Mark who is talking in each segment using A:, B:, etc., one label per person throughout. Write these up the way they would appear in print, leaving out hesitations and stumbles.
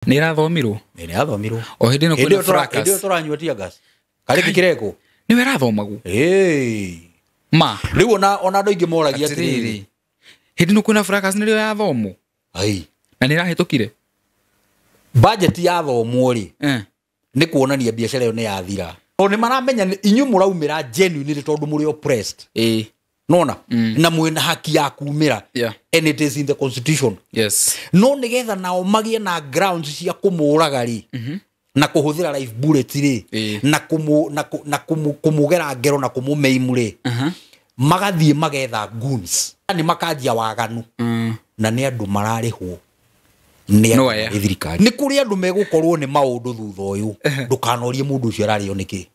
A: Nä ĩrathomirwo.
B: Nĩ ĩrathomirwo.
A: O hĩndĩ ĩno
B: Hĩndĩ
A: kwĩna
B: ĩyo hĩndĩ ĩyo
A: fracas.
B: tũranyua tear gas karĩ kĩreko.
A: Nĩwe ĩrathomagwo.
B: Ĩĩ.
A: Ma.
B: Rĩu ona andũ aingĩ moragia atĩrĩrĩ.
A: Atĩrĩrĩ, hĩndĩ ĩno kwĩna fracas nĩrĩo yathomwo.
B: Ai.
A: Na nĩ ĩrahĩtũkire.
B: Budget yathomwo rĩ,
A: Eh.
B: nĩ kuonania biacara ĩyo nĩ yathira. Tondũ nĩ maramenya inyuĩ mũraumĩra genuinely tondũ mũrĩ oppressed.
A: Ĩĩ.
B: Nona na mwĩna haki ya kumĩra.
A: Yeah.
B: And it is in the constitution.
A: Yes.
B: No nĩgetha nao magĩe na grounds cia kũmũraga rĩ, na kũhũthĩra live bullet rĩ,
A: Ĩĩ.
B: na kũmũgera ngero na kũmũmeimu rĩ, magathiĩ magetha goons. Nĩ makanjia waganu. Na nĩ andũ mararĩhwo nĩ
A: No
B: andũ
A: aya.
B: nĩ thirikari. Nĩ kũrĩ andũ megũkorwo nĩ maũndũ thutha ũyũ. Ndũkanorie mũndũ ũcio ararĩo nĩkĩ.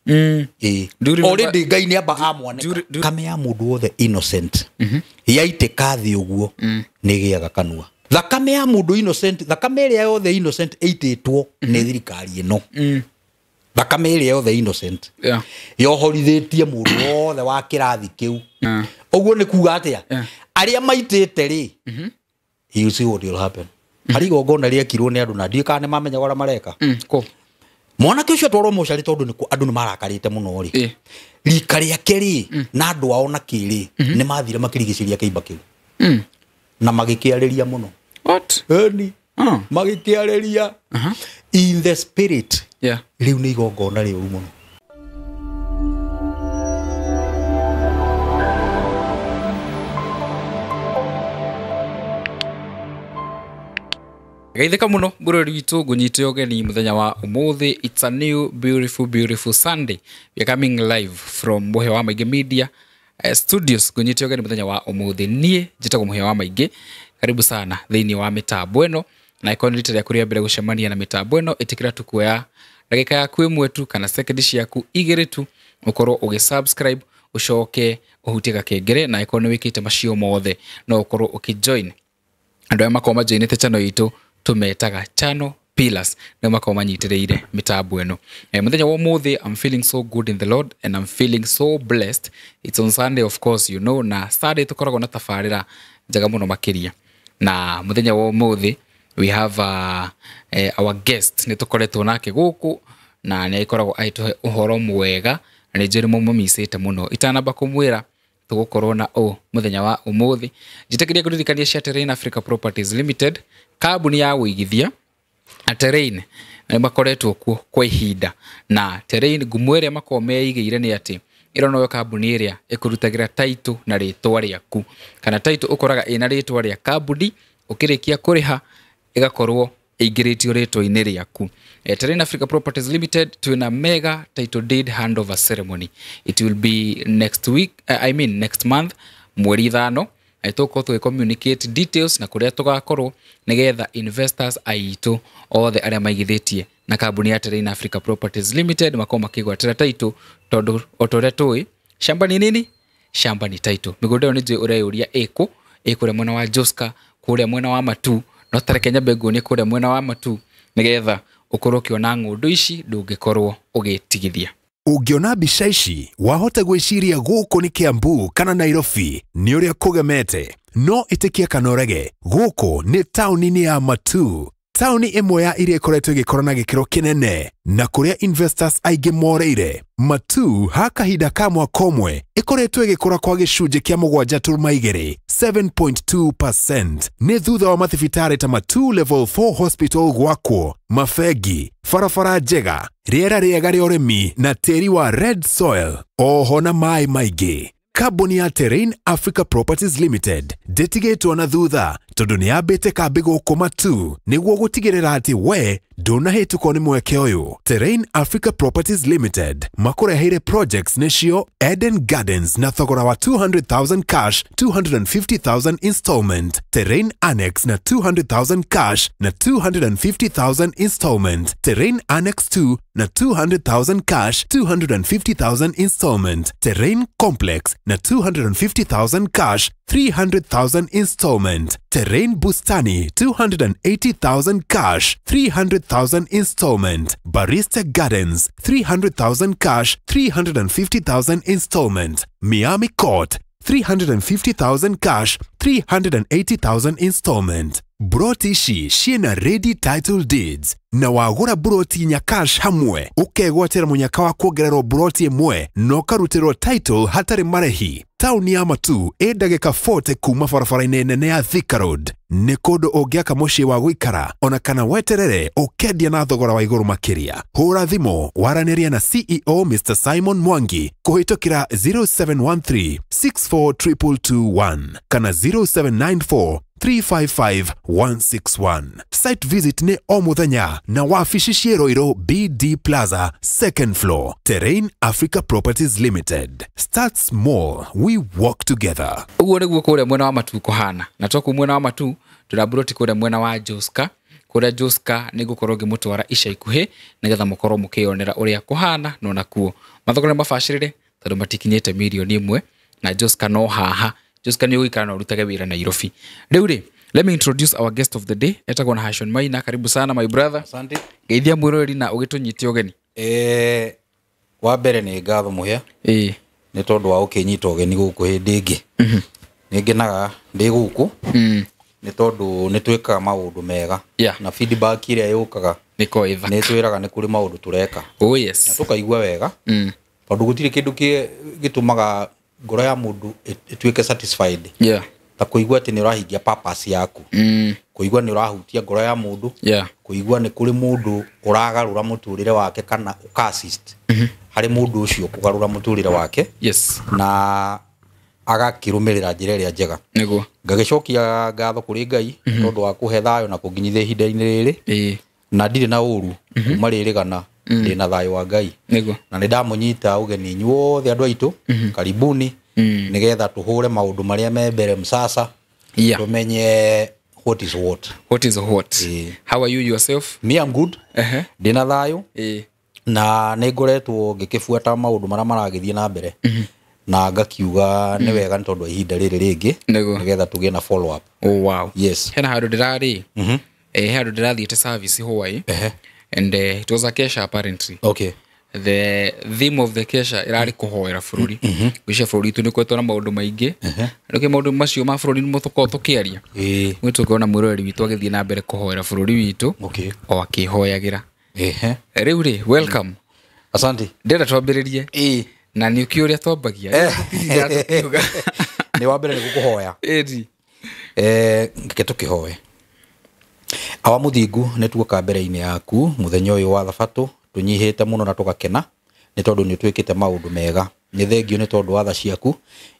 B: Ĩĩ.
A: Do you remember-
B: Already Ngai nĩ amba amwanĩka. Thakame ya mũndũ wothe innocent yaitĩka thĩ ũguo nĩ ĩgĩaga kanua. Thakame ya mũndũ innocent, thakame ĩrĩa yothe innocent ĩitĩtwo nĩ thirikari ĩno. Thakame ĩrĩa yothe innocent
A: Yeah.
B: yohorithĩtie mũndũ wothe wa kĩrathi kĩu. Ũguo nĩ kuga atĩa?
A: Yeah.
B: Arĩa maitĩte rĩ, you see what will happen. Harĩ igongona rĩekirwo nĩ andũ na ndiũĩ kana nĩ mamenyaga ũrĩa mareka.
A: Kũ?
B: Mwanake ũcio atwarwo mocarĩ tondũ andũ nĩ marakarĩte mũno rĩ.
A: Ĩĩ.
B: Rika rĩake rĩ, na andũ ao na kĩ rĩ, nĩ mathire makĩrigicĩria kĩimba kĩu. Na magĩkĩarĩria mũno.
A: What?
B: Ĩni.
A: Oh.
B: Magĩkĩarĩria. In the spirit.
A: Yeah.
B: Rĩu nĩ igongona rĩũru mũno.
A: Geithĩka mũno bũrũri witũ, ngũnyite ũgeni mũthenya wa ũmũthĩ. It's a new beautiful beautiful Sunday. We are coming live from Mũhĩa wa Maingĩ Media Studios. Ngũnyite ũgeni mũthenya wa ũmũthĩ. Niĩ njĩtagwo Mũhĩa wa Maingĩ. Karibu sana thĩinĩ wa mĩtambo ĩno, na ĩkorwo nĩ rita rĩaku rĩa mbere gũcemania na mĩtambo ĩno, ĩtĩkĩra tu kuoya ndagĩka yaku ĩmwe tu kana sekondi ciaku igĩrĩ tu ũkorwo ũgĩ-subscribe, ũcoke ũhutie gakengere, na ĩkorwo nĩ wĩkĩte macio mothe no ũkorwo ũkĩ-join andũ arĩa makorwo majoinĩte channel itũ tũmetaga channel pillars, nĩo makorwo manyitĩrĩire mĩtambo ĩno. Mũthenya wa ũmũthĩ I'm feeling so good in the Lord and I'm feeling so blessed. It's on Sunday, of course, you know, na Sunday tũkoragwo na tabarĩra njega mũno makĩria. Na mũthenya wa ũmũthĩ we have our guest, nĩ tũkoretwo nake gũkũ na nĩ agĩkoragwo agĩtũhe ũhoro mwega na nĩ njũĩ nĩ mũmũmicĩte mũno. Itanamba kũmwĩra tũgũkorwo na ũ mũthenya wa ũmũthĩ, njĩtĩkĩrie kũririkania cia Terrain Africa Properties Limited, kambuni ya ũigithia. Na Terrain nĩ makoretwo kuo kwa ihinda, na Terrain ngumo ĩrĩa makoragwo meigĩire nĩ atĩ ĩno noyo kambuni ĩrĩa ĩkũrutagĩra title na rĩtwa rĩaku, kana title ũkoraga ĩna rĩtwa rĩa kambuni, ũkĩrĩkia kũrĩha ĩgakorwo ĩingĩrĩtio rĩtwa-inĩ rĩaku. Terrain Africa Properties Limited twĩna mega title deed handover ceremony. It will be next week, I mean next month, mweri 5. Na tũgũkorwo tũgĩ communicate details na kũrĩa tũgakorwo nĩgetha investors aitũ othe arĩa maigithĩtie na kambuni ya Terrain Africa Properties Limited makorwo makĩgwatĩra title, tondũ o ta ũrĩa tũĩ shamba ni nini? Shamba ni title. Mĩgũnda ĩyo nĩ njũĩ ũreyũria ĩkũ, ĩ kũrĩa mwena wa Joska, kũrĩa mwena wa Matu, no tareke nyambe nguonie kũrĩa mwena wa Matu nĩgetha ũkorwo ũkĩona ng'ũndũ ici ndũngĩkorwo ũgĩtigithia.
C: Ũngĩona mbica ici wahota gwĩciria gũkũ nĩ Kiambu kana Nairobi nĩ ũrĩa kũgemete, no ĩtĩkia kana ũrege, gũkũ nĩ taũni-inĩ ya Matu, taũni ĩmwe ya iria ĩkoretwo ĩgĩkũra na gĩkĩro kĩnene na kũrĩa investors aingĩ moreire. Matu ha kahinda ka mwaka ũmwe ĩkoretwo ĩgĩkũra kwa gĩcunjĩ kĩa 7.2 7.2%. Nĩ thutha wa mathibitarĩ ta Matu Level 4 Hospital gwakwo, mabengi, barabara njega, rĩera rĩega rĩa ũrĩmi na tĩri wa red soil, oho na maĩ maingĩ. Kambuni ya Terrain Africa Properties Limited ndĩtigĩtwo na thutha tondũ nĩ yambĩte kambĩ gũkũ Matu nĩguo gũtigĩrĩra atĩ we ndũnahĩtũkwo nĩ mweke ũyũ. Terrain Africa Properties Limited makũreheire projects nĩcio Eden Gardens na thogora wa 200,000 cash, 250,000 installment, Terrain Annex na 200,000 cash na 250,000 installment, Terrain Annex 2 na 200,000 cash, 250,000 installment, Terrain Complex na 250,000 cash, 300,000 installment, Terrain Bustani 280,000 cash, 300,000 installment, Barista Gardens 300,000 cash, 350,000 installment, Miami Court 350,000 cash, 380,000 installment. Buroti ici ciĩna ready title deeds na wagũra buroti inya cash hamwe ũkegwatĩra mũnyaka wa kuongererwo buroti ĩmwe na ũkarutĩrwo title hatarĩ marĩhi. Taũni ya Matu ĩ ndagĩka 40 kuma barabara-inĩ nene ya Thika Road. Nĩ kũndũ ũngĩaka mũciĩ wa gũikara ona kana weterere ũkendia na thogora wa igũrũ makĩria. Hũra thimũ waranĩria na CEO Mr. Simon Mwangi kũhĩtũkĩra 0713 642221 kana 0794 355 161. Site visit nĩ o mũthenya na wabici ciĩ Ruiru BD Plaza, second floor. Terrain Africa Properties Limited. Start small, we work together.
A: Ũguo nĩguo kũrĩa mwena wa Matu kũhana. Na twaku mwena wa Matu tũra buroti kũrĩa mwena wa Joska. Kũrĩa Joska nĩ ngũkorwo ngĩmũtwara ica ikuhĩ nĩgetha mũkorwo mũkĩyonera ũrĩa kũhana no nakuo mathogora mabacĩrĩre tondũ matikinyĩte mirioni 1 na Joska no haha. Joska nĩ ũgũikara na ũrutage wĩra Nairobi. Rĩu rĩ, let me introduce our guest of the day. Etagwo na Hashon Maina. Karibu sana my brother.
B: Asante.
A: Geithia mwĩroreri na ũgĩtũnyite ũgeni.
B: Wa mbere nĩ ngatho Mũhĩa nĩ tondũ wa ũkĩnyita ũgeni gũkũ hĩndĩ ĩngĩ. Nĩ ngenaga ndĩ gũkũ nĩ tondũ nĩ twĩkaga maũndũ mega na feedback ĩrĩa yũkaga
A: nĩ ko ĩthaka.
B: Nĩ twĩraga nĩ kũrĩ maũndũ tũreka
A: Oh yes.
B: na tũkaigua wega tondũ gũtirĩ kĩndũ gĩtũmaga ngoro ya mũndũ ĩtuĩke satisfied ta kũigua atĩ nĩ ũrahingia purpose yaku, kũigua nĩ ũrahutia ngoro ya mũndũ, kũigua nĩ kũrĩ mũndũ ũragarũra mũtũrĩre wake kana ũka assist harĩ mũndũ ũcio kũgarũra mũtũrĩre wake na agakĩrũmĩrĩra njĩra ĩrĩa njega.
A: Nĩguo.
B: Ngagĩcokia ngatho kũrĩ Ngai tondũ wa kũhe thayũ na kũnginyithia ihinda-inĩ rĩrĩ na ndirĩ na ũru kuma rĩrĩ gana ndĩ na thayũ wa Ngai.
A: Nĩguo.
B: Na nĩ ndamũnyita ũgeni inyuothe andũ aitũ karibuni nĩgetha tũhũre maũndũ marĩa me mbere msasa tũmenye what is what.
A: What is what. How are you yourself?
B: Me, I'm good. Ndĩ na thayũ na nĩ ngoretwo ngĩkĩbuata maũndũ marĩa maragĩthiĩ na mbere na ngakiuga nĩ wega nĩ tondũ wa ihinda rĩrĩ rĩngĩ nĩgetha tũgĩe na follow up.
A: Oh wow.
B: Yes.
A: Hena handũ ndĩrarĩ he handũ ndĩrathiĩte service Hawaii and it was a kesha apparently.
B: Okay.
A: The theme of the kesha irarĩ kũhoera bũrũri. Gwĩcia bũrũri witũ nĩ ũkoretwo na maũndũ maingĩ. Rĩu maũndũ macio ma bũrũri nĩmo tũkoragwo tũkĩaria. Gwĩ tũngĩona mwĩroreri witũ agĩthiĩ na mbere kũhoera bũrũri witũ o akĩhoyagĩra. Rĩu rĩ, welcome.
B: Asante.
A: Ndĩrenda twambĩrĩrie. Na nĩ ũkĩ ũrĩa twambagia.
B: Nĩ wa mbere nĩ gũkũhoya. Reke tũkĩhoe. Awa Mũthingu, nĩ tuoka mbere-inĩ yaku mũthenya ũyũ wa Thabatũ tũnyihĩte mũno na tũgakena nĩ tondũ nĩ ũtwĩkĩte maũndũ mega. Nĩ thengio nĩ tondũ wa tha ciaku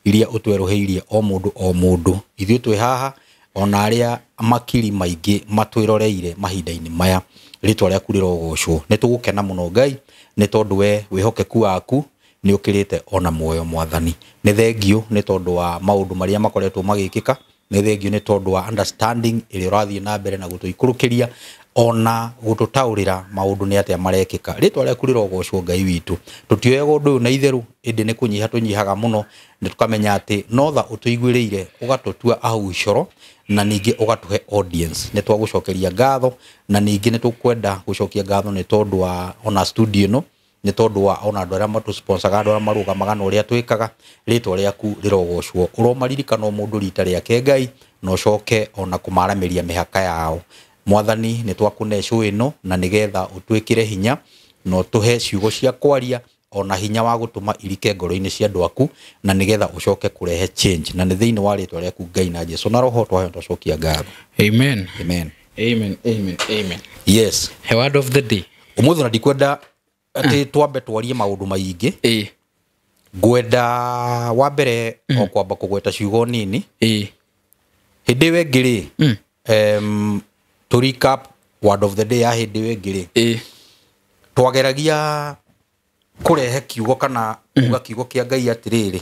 B: iria ũtwerũhĩirie o mũndũ o mũndũ. Ithuĩ twĩ haha ona arĩa makiri maingĩ matwĩroreire mahinda-inĩ maya, rĩtwa rĩaku rĩrogocwo. Nĩ tũgũkena mũno Ngai nĩ tondũ we wĩhokeku waku nĩ ũkĩrĩte ona muoyo Mwathani. Nĩ thengio nĩ tondũ wa maũndũ marĩa makoretwo magĩkĩka, nĩ thengio nĩ tondũ wa understanding ĩrĩa ũrathiĩ na mbere na gũtũikũrũkĩria ona gũtũtaũrĩra maũndũ nĩ atĩa marekĩka. Rĩtwa rĩaku rĩrogocwo Ngai witũ. Tũtioyaga ũndũ ũyũ na itherũ, ĩndĩ nĩ kũnyiha tũnyihaga mũno, nĩ tũkamenya atĩ no tha ũtũiguĩrĩire ũgatũtua ahu icoro na ningĩ ũgatũhe audience. Nĩ twagũcokeria ngatho na ningĩ nĩ tũkwenda gũcokia ngatho nĩ tondũ wa ona studio ĩno, nĩ tondũ wa ona andũ arĩa matũsponsaga, andũ arĩa marũgamaga na ũrĩa twĩkaga. Rĩtwa rĩaku rĩrogocwo. Ũromaririkana o mũndũ rita rĩake Ngai na ũcoke ona kũmaramĩria mĩhaka yao. Mwathani, nĩ twakũne show ĩno na nĩgetha ũtwĩkĩre hinya na ũtũhe ciugo cia kwaria ona hinya wa gũtũma irike ngoro-inĩ cia andũ aku na nĩgetha ũcoke kũrehe change. Na nĩ thĩinĩ wa rĩtwa rĩaku Ngai na Jesũ na Roho twahe twacokia ngatho.
A: Amen.
B: Amen.
A: Amen. Amen. Amen.
B: Yes.
A: The word of the day.
B: Ũmũthĩ na ndikwenda atĩ twambe twarie maũndũ maingĩ. Ngwenda wa mbere o kwamba kũgweta ciugo nini. Hĩndĩ ĩyo ĩngĩ rĩ, to recap word of the day ya hĩndĩ ĩyo ĩngĩ rĩ, twageragia kũrehe kiugo kana kuga kiugo kĩa Ngai atĩrĩrĩ,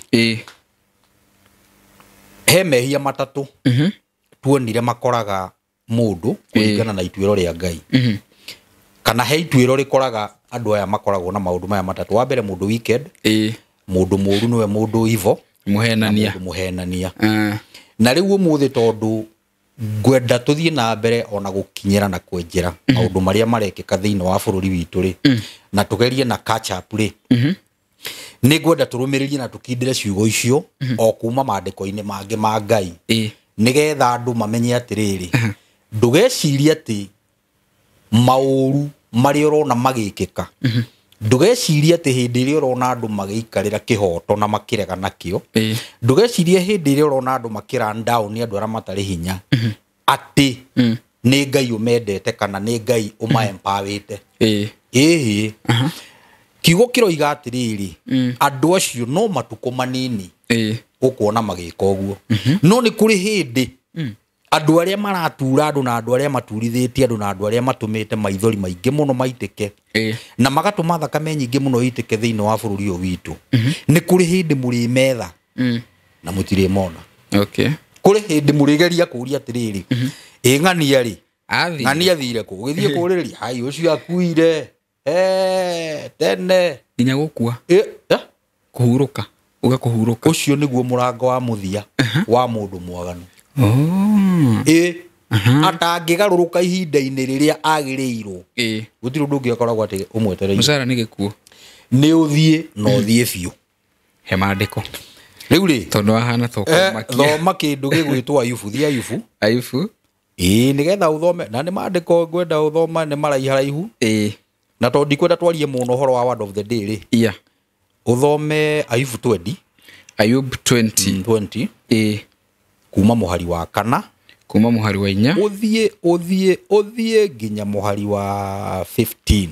B: he mehia matatũ tuonire makoraga mũndũ kũringana na ituĩro rĩa Ngai, kana he ituĩro rĩkoraga andũ aya makoragwo na maũndũ maya matatũ. Wa mbere mũndũ wicked, mũndũ mũũru nĩwe mũndũ evil,
A: mũhenania,
B: mũndũ mũhenania. Na rĩu ũmũthĩ tondũ ngwenda tũthiĩ na mbere ona gũkinyĩra na kwenjera maũndũ marĩa marekĩka thĩinĩ wa bũrũri witũ rĩ, na tũgerie na catch up rĩ, nĩ ngwenda tũrũmĩrĩrie na tũkindĩre ciugo icio o kuma maandĩko-inĩ mangĩ ma Ngai, Nĩgetha andũ mamenye atĩrĩrĩ, ndũgecirie atĩ maũru marĩa ũrona magĩkĩka, ndũgecirie atĩ hĩndĩ ĩrĩa ũrona andũ magĩikarĩra kĩhoto na makĩrega nakĩo, ndũgecirie hĩndĩ ĩrĩa ũrona andũ makĩrun down nĩ andũ arĩa matarĩ hinya atĩ nĩ Ngai ũmendete kana nĩ Ngai ũmaempawĩte. Ĩhĩ, kiugo kĩroiga atĩrĩrĩ, andũ acio no matukũ manini ũkuona magĩka ũguo, no nĩ kũrĩ hĩndĩ andũ arĩa maratura andũ na andũ arĩa maturithĩtie andũ na andũ arĩa matũmĩte maithori maingĩ mũno maitĩke na magatũma thakame nyingĩ mũno itĩke thĩinĩ wa bũrũri ũyũ witũ, nĩ kũrĩ hĩndĩ mũrĩmetha na mũtirĩmona. Kũrĩ hĩndĩ mũrĩgeria kũũria atĩrĩrĩ, ĩ ng'ania rĩ, ng'ania athire kũ? Ũgĩthiĩ kũũrĩrĩria, hai ũcio akuire tene
A: nginya gũkua kũhurũka, uga kũhurũka.
B: Ũcio nĩguo mũrango wa mũthia wa mũndũ mwaganu. Atangĩgarũrũka ihinda-inĩ rĩrĩa agĩrĩirwo, gũtirĩ ũndũ ũngĩ akoragwo atĩ ũmwetereire.
A: Mũcara nĩ gĩkuũ,
B: nĩ ũthiĩ na ũthiĩ biũ.
A: He maandĩko
B: rĩu rĩ,
A: tondũ wahana ta ũkũmakia.
B: Thoma kĩndũ gĩgwĩtwo Ayubu, thiĩ Ayubu.
A: Ayubu.
B: Ĩĩ, nĩgetha ũthome, na nĩ maandĩko ngwenda ũthome nĩ maraiharaihu. Na tondũ ndikwenda twarie mũno ũhoro wa word of the day rĩ, ũthome Ayubu 20.
A: Ayub 20.
B: 20. Kuma mũhari wa 4.
A: Kuma mũhari wa 4.
B: Ũthiĩ ũthiĩ ũthiĩ nginya mũhari wa 15.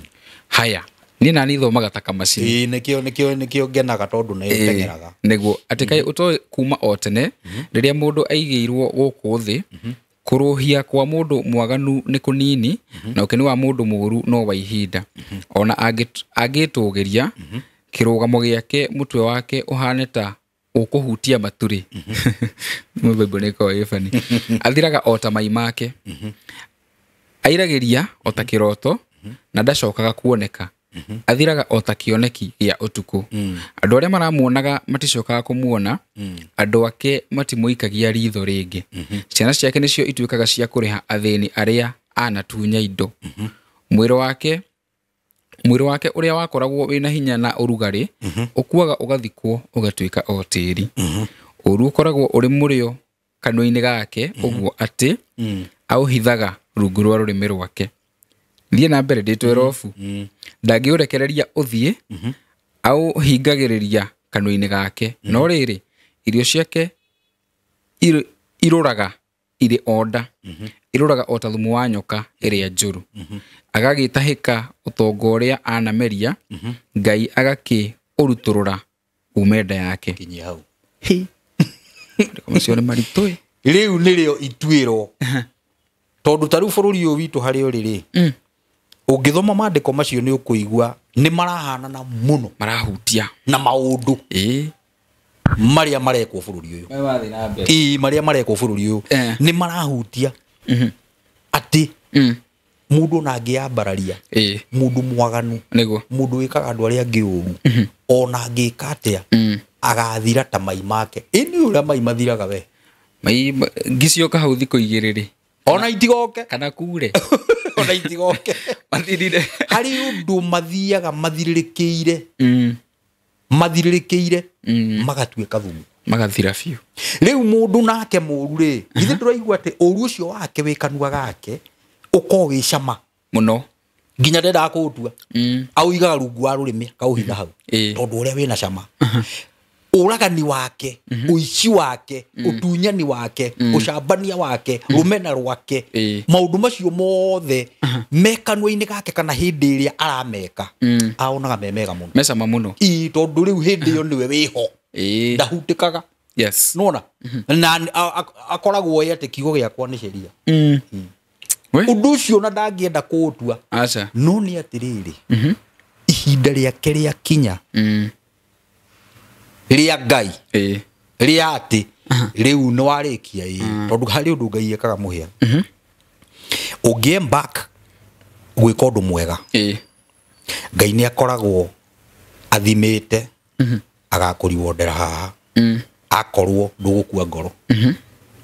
A: Haya, niĩ nani thomaga ta kamacini.
B: Ĩĩ, nĩkĩo ngenaga tondũ nĩ ũteng'eraga.
A: Nĩguo atĩ kaĩ ũtoĩ kuma o tene rĩrĩa mũndũ aigĩirwo gũkũ thĩ, kũrũhia kwa mũndũ mwaganu nĩ kũnini na ũkeni wa mũndũ mũũru no wa ihinda. Ona angĩtũgĩria kĩrũgamo gĩake, mũtwe wake ũhane ta ũkũhutia maturĩ. Bible nĩ ĩkoragwo ĩ funny. Athiraga o ta mai make, airagĩria o ta kĩroto na ndacokaga kuoneka. Athiraga o ta kĩoneki gĩa ũtukũ. Andũ arĩa maramuonaga maticokaga kũmuona, andũ ake matimũikagia ritho rĩngĩ. Ciana ciake nĩcio ituĩkaga cia kũrĩha athĩni arĩa anatunya indo. Mwĩrĩ wake ũrĩa wakoragwo wĩna hinya na ũrugarĩ ũkuaga ũgathikwo ũgatuĩka o tĩri. Ũũru ũkoragwo ũrĩ mũrĩo kanua-inĩ gake ũguo atĩ aũhithaga rungu rwa rũrĩmĩ rwake. Thiĩ na mbere ndĩ twerobu. Ndangĩũrekereria ũthiĩ, aũhingagĩrĩria kanua-inĩ gake. No rĩrĩ, irio ciake irũraga irĩ o nda, irũraga o ta thumu wa nyoka ĩrĩa njũru. Agagĩtahĩka ũtonga ũrĩa anameria, Ngai agakĩũrutũrũra ume nda yake.
B: Kinyia hau.
A: Macio nĩ maritũ.
B: Rĩu nĩrĩo ituĩro. Tondũ ta rĩu bũrũri ũyũ witũ harĩa ũrĩ rĩ, ũngĩthoma maandĩko macio nĩ ũkũigua nĩ marahanana mũno,
A: marahutia
B: na maũndũ marĩa marekwo bũrũri ũyũ. Ĩĩ, marĩa marekwo bũrũri ũyũ nĩ marahutia atĩ mũndũ ona angĩambararia mũndũ mwaganu, mũndũ wĩkaga andũ arĩa angĩ ũru, ona angĩka atĩa agathira ta mai make. Ĩ nĩ ũrĩa mai mathiraga we.
A: Mai ngicioka hau thikũ igĩrĩ rĩ,
B: ona itigoke
A: kana kure
B: ona itigoke
A: mathirire.
B: Harĩ ũndũ mathiaga mathirĩrĩkĩire, mathirĩrĩkĩire magatuĩka thumu,
A: magathira biũ.
B: Rĩu mũndũ nake mũru rĩ, githĩ ndũraigua atĩ ũru ũcio wake wĩ kanua gake ũkorwo wĩ cama
A: mũno
B: nginya ndendaga kũũtua, aũigaga rungu wa rũrĩmĩ akaũhitha hau tondũ ũrĩa wĩna cama. Ũragani wake, ũici wake, ũtunyani wake, ũcambania wake, rũmena rwake, maũndũ macio mothe me kanua-inĩ gake kana hĩndĩ ĩrĩa arameka aonaga me mega mũno,
A: me cama mũno.
B: Ĩĩ, tondũ rĩu hĩndĩ ĩyo nĩwe wĩho, ndahutĩkaga.
A: Yes.
B: Nona na akoragwo ĩ atĩ kiugo gĩakwa nĩ sheria. Ũndũ ũcio na ndangĩenda kũũtua.
A: Aca.
B: No nĩ atĩrĩrĩ, ihinda rĩake rĩakinya rĩa Ngai rĩa atĩ rĩu nĩ warĩkia, tondũ harĩ ũndũ Ngai ekaga mũhĩa. Ũngĩ embark gwĩka ũndũ mwega, Ngai nĩ akoragwo athimĩte agakũriwondera haha akorwo ndũgũkua ngoro.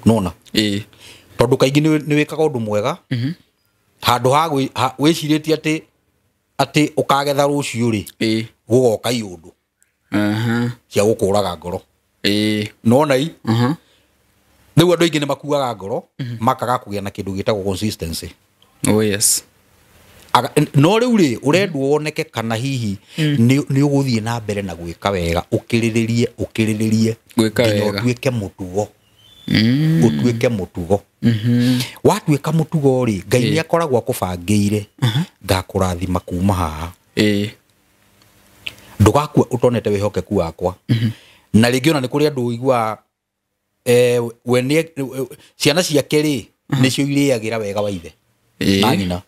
B: Nona tondũ kaingĩ nĩ wĩkaga ũndũ mwega handũ ha wĩcirĩtie atĩ ũkagetha rũciũ rĩ, gũgoka iũndũ cia gũkũraga ngoro. Nona i Rĩu andũ aingĩ nĩ makuaga ngoro makaga kũgĩa na kĩndũ gĩtagwo consistency.
A: Oh yes.
B: No rĩu rĩ ũrendwo woneke kana hihi nĩ ũgũthiĩ na mbere na gwĩka wega, ũkĩrĩrĩrie
A: Gwĩka
B: nginya
A: wega.
B: ũtuĩke mũtugo. Ũtuĩke mũtugo. Watuĩka mũtugo rĩ, Ngai nĩ akoragwo akũbangĩire ngakũrathima kuma haha. Ndũgakua ũtonete wĩhokeku wakwa. Na rĩngĩ ona nĩ kũrĩ andũ ũiguaga we nĩ ciana ciake rĩ nĩcio irĩagĩra wega wa ithe na nyina.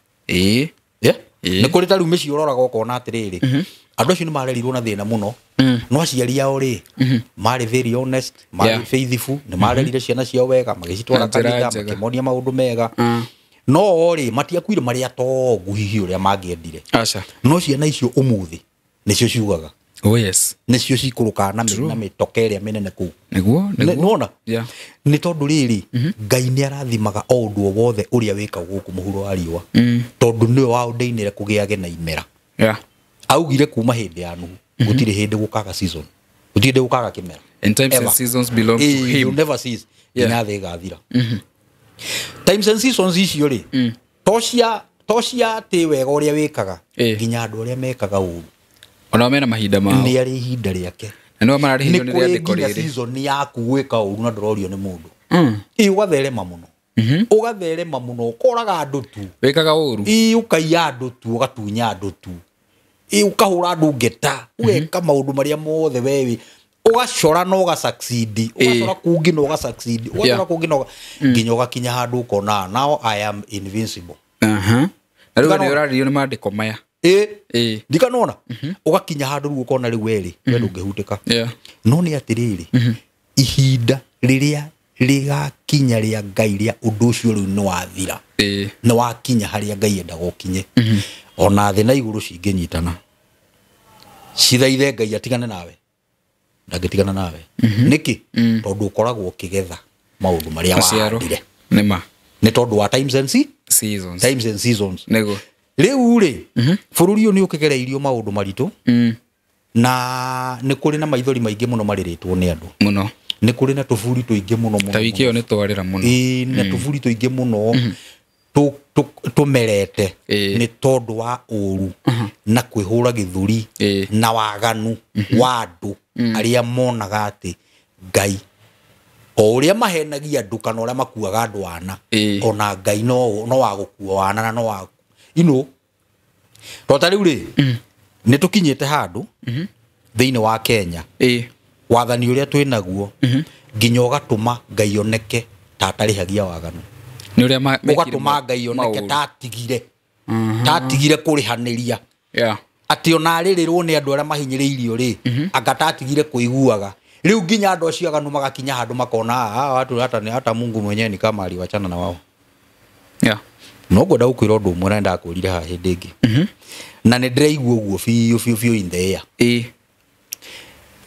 B: Nĩ kũrĩ ta rĩu mĩciĩ ũroraga ũkona atĩrĩrĩ, andũ acio nĩ marerirwo na thĩna mũno, no aciari ao rĩ marĩ very honest, marĩ faithful, nĩ marerire ciana ciao wega, magĩcitwara kanitha, makĩmonia maũndũ mega. No o rĩ matiakuire marĩ atongu hihi ũrĩa mangĩendire.
A: Aca.
B: No ciana icio ũmũthĩ nĩcio ciugaga.
A: Oh yes.
B: Nĩcio cikũrũkaga na mĩtoka ĩrĩa mĩnene kũu.
A: Nĩguo.
B: Nĩwona? Nĩ tondũ rĩrĩ Ngai nĩ arathimaga o ũndũ o wothe ũrĩa wĩkagwo gũkũ mũhuro wa riũa. Tondũ nĩwe waũndĩinĩre kũgĩage na imera. Augire kuma hĩndĩ ya Nuhu gũtirĩ hĩndĩ gũkaga season, gũtirĩ hĩndĩ gũkaga kĩmera.
A: And times and seasons belong to him.
B: You never cease. Nginya thĩ ĩgathira. Times and seasons icio rĩ to cia atĩ wega ũrĩa wĩkaga, nginya andũ arĩa mekaga ũru
A: ona mena mahinda mao.
B: Nĩ arĩ ihinda rĩake.
A: Na nĩo mararĩhĩrio nĩ rĩandĩko
B: nginya
A: rĩrĩ.
B: Season yaku gwĩka ũru na ndũrorio nĩ mũndũ. Ĩ ũgatherema mũno. Ũgatherema mũno, ũkoraga andũ tu.
A: Wĩkaga ũru.
B: Ĩ ũkaiya andũ tu, ũgatunya andũ tu. Ĩ ũkahũra andũ ngeta, ũgeka maũndũ marĩa mothe wewe. Ũgacora na ũga succeed, ũgacora kũngĩ na ũga succeed, ũgacora kũngĩ na nginya ũgakinya handũ ũkona now I am invincible.
A: Na rĩu nĩ ũrarĩrio nĩ maandĩko maya.
B: Ndikanona ũgakinya handũ rĩu ũkona rĩu werĩ we ndũngĩhutĩka. No nĩ atĩrĩrĩ, ihinda rĩrĩa rĩgakinya rĩa Ngai rĩa ũndũ ũcio rĩu nĩ wathira, nĩ wakinya harĩa Ngai endaga ũkinye. Ona thĩ na igũrũ cingĩnyitana cithaithe Ngai atigane nawe, ndangĩtigana nawe. Nĩkĩ? Tondũ ũkoragwo ũkĩgetha maũndũ marĩa wahandire.
A: Nĩma.
B: Nĩ tondũ wa times and
A: seasons.
B: Times and seasons.
A: Nĩguo.
B: Rĩu rĩ bũrũri ũyũ nĩ ũkĩgereirio maũndũ maritũ, na nĩ kũrĩ na maithori maingĩ mũno marĩrĩtwo nĩ andũ
A: mũno.
B: Nĩ kũrĩ na tũburi tũingĩ mũno mũno.
A: Ta wiki ĩyo nĩ twarĩra mũno.
B: Ĩ na tũburi tũingĩ mũno tũmerete nĩ tondũ wa ũru na kwĩhũra gĩthũri na waganu wa andũ arĩa monaga atĩ Ngai o ũrĩa mahenagia andũ kana ũrĩa makuaga andũ ana, ona Ngai no wa gũkua wana na no wa ino. To ta rĩu rĩ nĩ tũkinyĩte handũ thĩinĩ wa Kenya wathani ũrĩa twĩ naguo nginya ũgatũma Ngai oneke ta atarĩhagia waganu.
A: Nĩ ũrĩa
B: ũgatũma Ngai oneke ta atigire kũrĩhanĩria. Atĩ ona arĩrĩrwo nĩ andũ arĩa mahinyĩrĩirio rĩ, anga ta atigire kũiguaga. Rĩu nginya andũ acio aganu magakinya handũ makona watu hata Mungu mwenyewe ni kama aliwachana na wao. No ngwenda gũkwĩra ũndũ ũmwe na ndakwĩrire haha hĩndĩ ĩngĩ. Na nĩ ndĩraigua ũguo biũ biũ biũ in the air.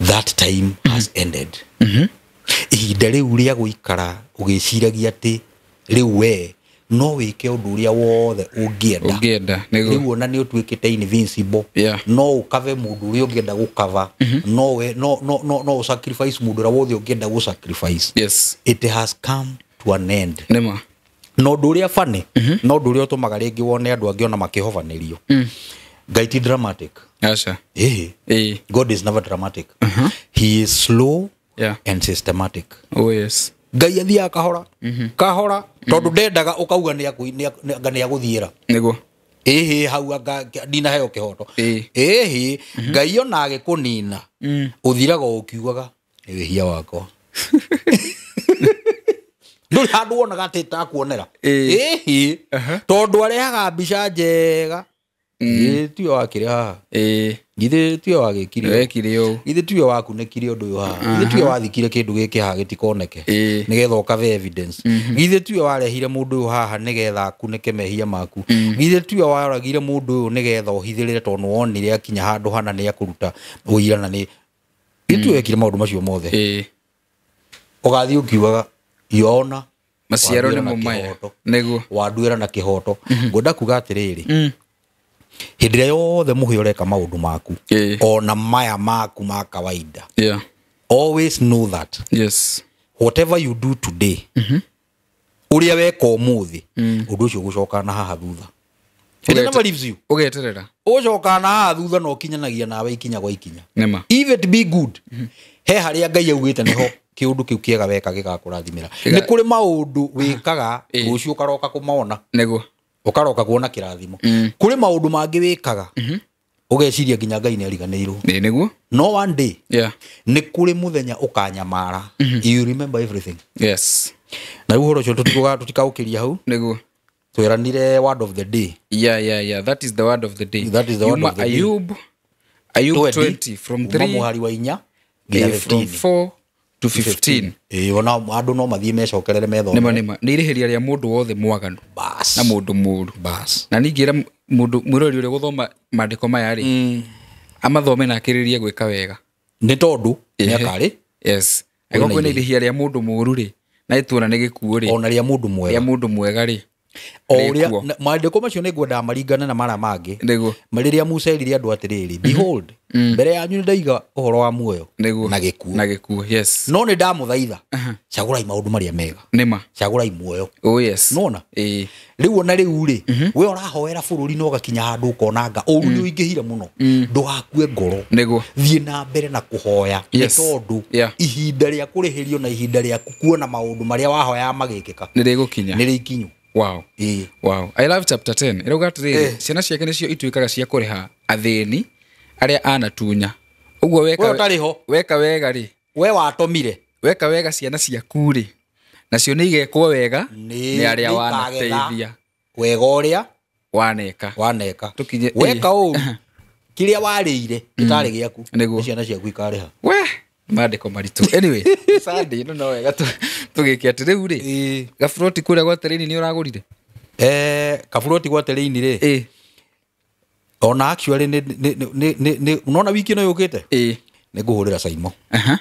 B: That time has ended. Ihinda rĩu rĩa gũikara ũgĩciragia atĩ rĩu we no wĩke ũndũ ũrĩa wothe ũngĩenda. Rĩu ona nĩ ũtuĩkĩte invincible. No ũkave mũndũ ũrĩa ũngĩenda gũkava. No we no sacrifice mũndũ ũrĩa wothe ũngĩenda gũ sacrifice.
A: Yes.
B: It has come to an end.
A: Nĩma.
B: No ũndũ ũrĩa funny, no ũndũ ũrĩa ũtũmaga rĩngĩ wone andũ angĩ ona makĩhovanĩrio. Ngai ti dramatic.
A: Aca.
B: God is never dramatic. He is slow and systematic.
A: Oh yes.
B: Ngai athiaga kahora kahora tondũ ndendaga ũkauga nĩ agũthiĩra.
A: Nĩguo.
B: Ĩhĩ hau anga ndinaheo kĩhoto. Ĩhĩ Ngai ona agĩkũnina ũthiraga ũkiugaga nĩ wĩhia wakwa. Ndũrĩ handũ wonaga atĩ takuonera. Ĩhĩ tondũ arehaga mbica njega. Ĩ tiwe wakĩrĩ haha. Githĩ tiwe wagĩkire.
A: Wekire ũũ.
B: Githĩ tiwe wakunĩkire ũndũ ũyũ haha. Githĩ tiwe wathikire kĩndũ gĩkĩ haha gĩtikoneke. Nĩgetha ũkave evidence. Githĩ tiwe warehire mũndũ ũyũ haha nĩgetha akunĩke mehia maku. Githĩ tiwe waragire mũndũ ũyũ nĩgetha ũhithĩrĩre tondũ wonire akinya handũ hana nĩ akũruta ũira na nĩ. Githĩ tiwe wekire maũndũ macio mothe. Ũgathiĩ ũkiugaga yona
A: maciaro nĩmo maya. Nĩguo.
B: Wanduĩra na kĩhoto. Ngwenda kuga atĩrĩrĩ, hĩndĩ ĩrĩa yothe mũhĩ ũreka maũndũ maku ona maya maku ma kawaida, always know that
A: yes,
B: Whatever you do today, ũrĩa weka ũmũthĩ, ũndũ ũcio ũgũcoka na haha thutha. It never leaves you.
A: Ũgeterera.
B: Ũgũcoka na haha thutha na ũkinyanagia nawe ikinya gwa ikinya.
A: Nĩma.
B: If it be good, he harĩa Ngai augĩte nĩho kĩũndũ kĩu kĩega weka gĩgakũrathimĩra. Nĩ kũrĩ maũndũ wĩkaga rũciũ ũkaroka kũmona.
A: Nĩguo.
B: Ũkaroka kuona kĩrathimo. Kũrĩ maũndũ mangĩ wĩkaga ũgeciria nginya Ngai nĩ ariganĩirwo.
A: Ĩ nĩguo.
B: No one day
A: Yeah.
B: nĩ kũrĩ mũthenya ũkanyamara. You remember everything.
A: Yes.
B: Na rĩu ũhoro ũcio tũtikaũkĩria hau.
A: Nĩguo.
B: Tweranire word of the day.
A: Yeah. That is the word of the day.
B: That is the word
A: Yuma
B: of the day.
A: Ayub 20 from
B: kuma
A: 3
B: mũhari wa inya nginya
A: from
B: 15.
A: 4 to 15.
B: Ĩĩ, ona andũ no mathiĩ mecokerere methome.
A: Nĩma nĩ irĩhĩria rĩa mũndũ wothe mwaganu
B: Bas.
A: na mũndũ mũũru.
B: Bas.
A: Na ningĩra mũndũ mwĩrori ũrĩa gũthoma maandĩko maya rĩ, amathome na akĩrĩrie gwĩka wega.
B: Nĩ tondũ
A: Ehe.
B: nĩakarĩ
A: Yes. Angĩkorwo kwĩna irĩhia rĩa mũndũ mũũru rĩ, na ĩtuona nĩ gĩkuũ rĩ,
B: ona rĩa mũndũ
A: rĩa
B: mwega.
A: mũndũ mwega rĩ,
B: O ũrĩa
A: rĩkuo.
B: maandĩko macio nĩ ngwendaga maringane na mara mangĩ.
A: Nĩguo.
B: Rĩrĩa Musa erire andũ atĩrĩrĩ, behold, mbere yanyu nĩndaiga ũhoro wa muoyo
A: Nĩguo.
B: na gĩkuũ.
A: Na gĩkuũ. Yes.
B: No nĩ ndamũthaitha, cagũrai maũndũ marĩa mega.
A: Nĩma.
B: Cagũrai muoyo.
A: Oh yes.
B: Nĩwona?
A: Ĩĩ.
B: Rĩu ona rĩu rĩ, we ũrahoera bũrũri na ũgakinya handũ ũkona ũru nĩ ũingĩhire mũno, ndũgakue ngoro.
A: Nĩguo.
B: Thiĩ na mbere na kũhoya. Nĩ
A: Yes.
B: tondũ
A: Yeah.
B: ihinda rĩa kũrĩhĩrio na ihinda rĩa kuona maũndũ marĩa wahoyaga magĩkĩka
A: Nĩ rĩgũkinya.
B: nĩ rĩikinyu.
A: Wow.
B: Ĩĩ.
A: Wow. I love chapter 10. Ĩrauga atĩrĩrĩ, ciana ciake nĩcio ituĩkaga cia kũrĩha athĩni arĩa anatunya. Ũguo weka
B: We ũtarĩ ho.
A: Weka wega rĩ,
B: We watomire.
A: weka wega ciana ciaku rĩ, nacio nĩ igekwo wega nĩ arĩa
B: nĩikagetha
A: wanateithia
B: wega ũrĩa
A: waneka.
B: waneka.
A: Tũkinye-
B: Weka
A: ĩĩ.
B: ũru kĩrĩa warĩire gĩtarĩ gĩaku
A: Nĩguo.
B: nĩ ciana ciaku ikarĩha.
A: We, maandĩko maritũ. Anyway, Sunday ĩno no wega tũgĩke atĩ rĩu rĩ,
B: Ĩĩ.
A: gaburoti kũrĩa gwa tereni nĩ ũragũrire?
B: Kaburoti gwa tereni rĩ,
A: Ĩĩ.
B: ona actually nĩ nona wiki ĩno yũkĩte
A: Ĩĩ.
B: nĩ ngũhũrĩra Saimo
A: Aha.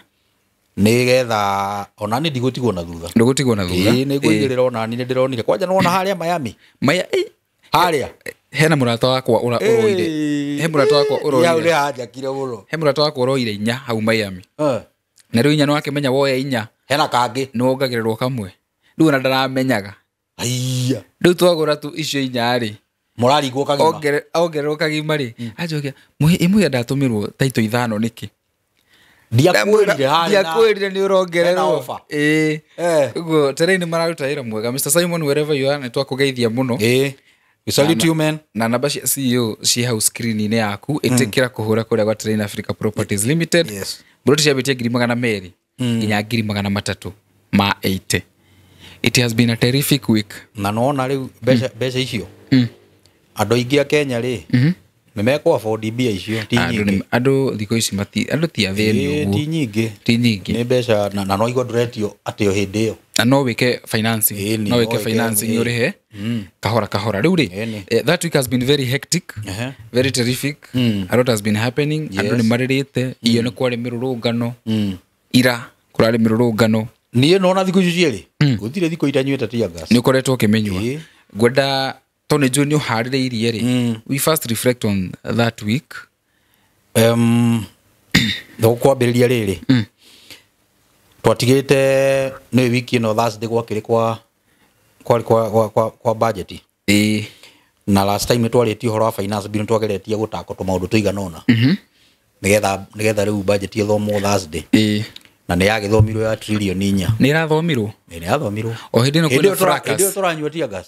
B: nĩgetha ona nĩ ndigũtigwo na thutha.
A: Ndũgũtigwo na thutha.
B: Ĩĩ, nĩ ngũigĩrĩra ona ni nĩ ndĩronire kwanja nĩwona harĩa Miami
A: Maya, ĩ,
B: harĩa
A: hena mũrata wakwa ũroire. He mũrata wakwa
B: hau
A: ũroire.
B: nĩ hanjakire mũno.
A: He mũrata wakwa ũroire inya hau Miami.
B: Eh,
A: Na rĩu inya nĩwakĩmenya woya inya
B: hena kangĩ
A: nĩ wongagĩrĩrwo kamwe. Rĩu ona ndaramenyaga.
B: Aiya.
A: Rĩu twagũra tu icio inya rĩ,
B: Mũrarigwo kagima.
A: ongererwo kagima rĩ, anjokia ĩmwe ndatũmĩrwo taito ithano nĩkĩ?
B: Ndiakwĩrire harĩ na
A: Ndiakwĩrire nĩ
B: hena
A: ũrongererwo.
B: offer.
A: Ĩĩ.
B: Eh.
A: Ũguo terei mararuta wĩra mwega. Mr Simon wherever you are nĩ twakũgeithia mũno.
B: Ĩĩ. We salute you man.
A: Na namba cia CEO ciĩ hau screen-inĩ yaku, ĩtĩkĩra kũhũra kũrĩa gwa Terrain Africa Properties Limited.
B: Yes.
A: Mburoti ciambĩtie 200,000 nginya 380,000. It has been a terrific week.
B: Na nona rĩu mbeca icio andũ aingĩ a Kenya rĩ nĩ mekũ afford mbia icio ti
A: Andũ
B: nyingĩ.
A: andũ thikũ ici andũ ti athĩni
B: Ĩĩ,
A: ũguo.
B: ti nyingĩ.
A: Ti nyingĩ.
B: Nĩ mbeca na no igua ndũretio atĩ o hĩndĩ ĩyo.
A: Na no wĩke financing.
B: Ĩni,
A: No
B: no
A: wĩke
B: wĩke,
A: financing
B: ĩĩ.
A: ũrĩhe kahora kahora. Rĩu rĩ,
B: Ĩni.
A: that week has been very hectic.
B: Ehe.
A: Very terrific. A lot has been happening. Andũ
B: Yes.
A: nĩ marĩrĩte. Iyo nĩ kwarĩ mĩrũrũngano. Ira kũrarĩ mĩrũrũngano.
B: Niĩ nona thikũ icio cierĩ gũtirĩ thikũ itanyuĩte tear gas.
A: Nĩ ũkoretwo ũkĩmĩnyua.
B: Ĩĩ.
A: Ngwenda tondũ nĩ njũĩ nĩ ũharĩrĩirie rĩ, we first reflect on that week.
B: Kwambĩrĩria rĩrĩ twatigĩte nĩ wiki ĩno Thursday gwakĩrĩ kwa kwa kwa kwa, kwa, kwa budget
A: Ĩĩ.
B: na last time nĩtwarĩtie ũhoro wa finance bill nĩtwageretie gũtako tũmaũndũ tũigana ũna nĩgetha rĩu budget ĩthomwo Thursday
A: Ĩĩ.
B: na nĩ yagĩthomirwo ya trillion inya.
A: Nĩ ĩrathomirwo?
B: Ĩ, nĩ yathomirwo.
A: O hĩndĩ ĩno
B: Hĩndĩ
A: kwĩna
B: ĩyo
A: fracas.
B: hĩndĩ ĩyo tũranyua tear gas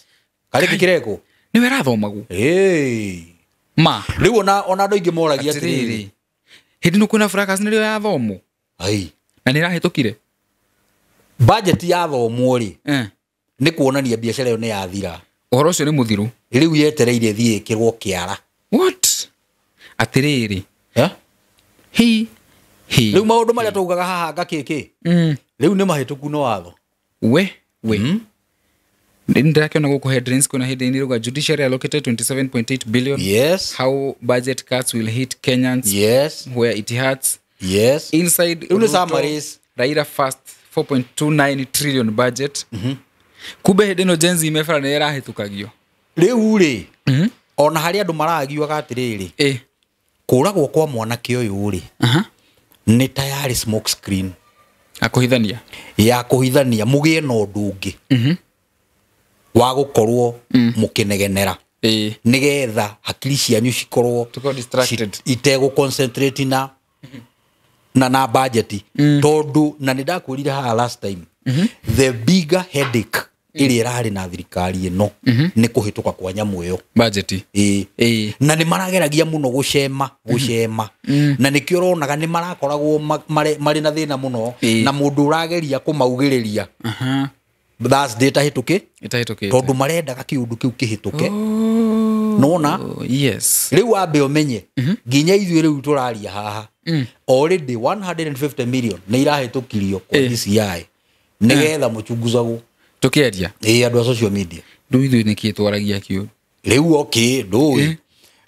B: karĩ kĩrekwo.
A: Nĩwe ĩrathomagwo?
B: Ĩĩ.
A: Ma.
B: Rĩu ona andũ aingĩ moragia atĩrĩrĩ.
A: Atĩrĩrĩ. Hĩndĩ ĩno kwĩna fracas nĩrĩo yathomwo?
B: Ai.
A: Na nĩ ĩrahĩtũkire?
B: Budget yathomwo rĩ
A: Eh.
B: nĩ kuonania biacara ĩyo nĩ yathira.
A: Ũhoro ũcio nĩ mũthiru.
B: Rĩu yetereire ĩthiĩ ĩkĩrwo kĩara.
A: What? Atĩrĩrĩ.
B: Eh?
A: Hi. Hi.
B: Rĩu maũndũ marĩa twaugaga haha ngakĩkĩ rĩu nĩ mahĩtũku nĩ watho.
A: We. We. Nĩ ndĩrakĩona gũkũ headlines kwĩna hĩndĩ ĩrauga judiciary allocated 27.8 billion.
B: Yes.
A: How budget cuts will hit Kenyans.
B: Yes.
A: Where it hurts.
B: Yes.
A: Inside
B: Rĩu nĩ
A: Ruto,
B: summaries.
A: Raila first 4.29 trillion budget. Kumbe hĩndĩ ĩno Gen Z mebara nĩ ĩrahĩtũkagio.
B: Rĩu rĩ ona harĩa andũ maragiuaga atĩrĩrĩ
A: Ĩ.
B: kũragwo kwa mwanake ũyũ rĩ
A: Aha.
B: nĩ tayari smoke screen.
A: Akũhithania.
B: Ya kũhithania mũgĩe na ũndũ ũngĩ wa gũkorwo mũkĩnegenera, nĩgetha hakiri cianyu cikorwo
A: Tukorwo distracted.
B: itegũ concentrate na budget, tondũ na nĩ ndakwĩrire haha last time, the bigger headache ĩrĩa ĩrarĩ na thirikari ĩno nĩ kũhĩtũka kwa nyamũ ĩyo.
A: Budget.
B: Ĩĩ. Na nĩ marageragia mũno gũcema gũcema, na nĩkĩo ũronaga nĩ marakoragwo marĩ na thĩna mũno na mũndũ ũrageria kũmaugĩrĩria Thursday ĩtahĩtũkĩ,
A: Ĩtahĩtũkĩte.
B: tondũ marendaga kĩũndũ kĩu kĩhĩtũke. Nona rĩu wambe ũmenye nginya ithuĩ rĩu tũraria haha, already 150 million nĩ irahĩtũkirio kwa DCI nĩgetha mũchunguzagwo.
A: Tũkĩaria.
B: Ĩĩ, andũ a social media.
A: Rĩu ithuĩ nĩkĩ twaragia kĩũru?
B: Rĩu okay, ndũĩ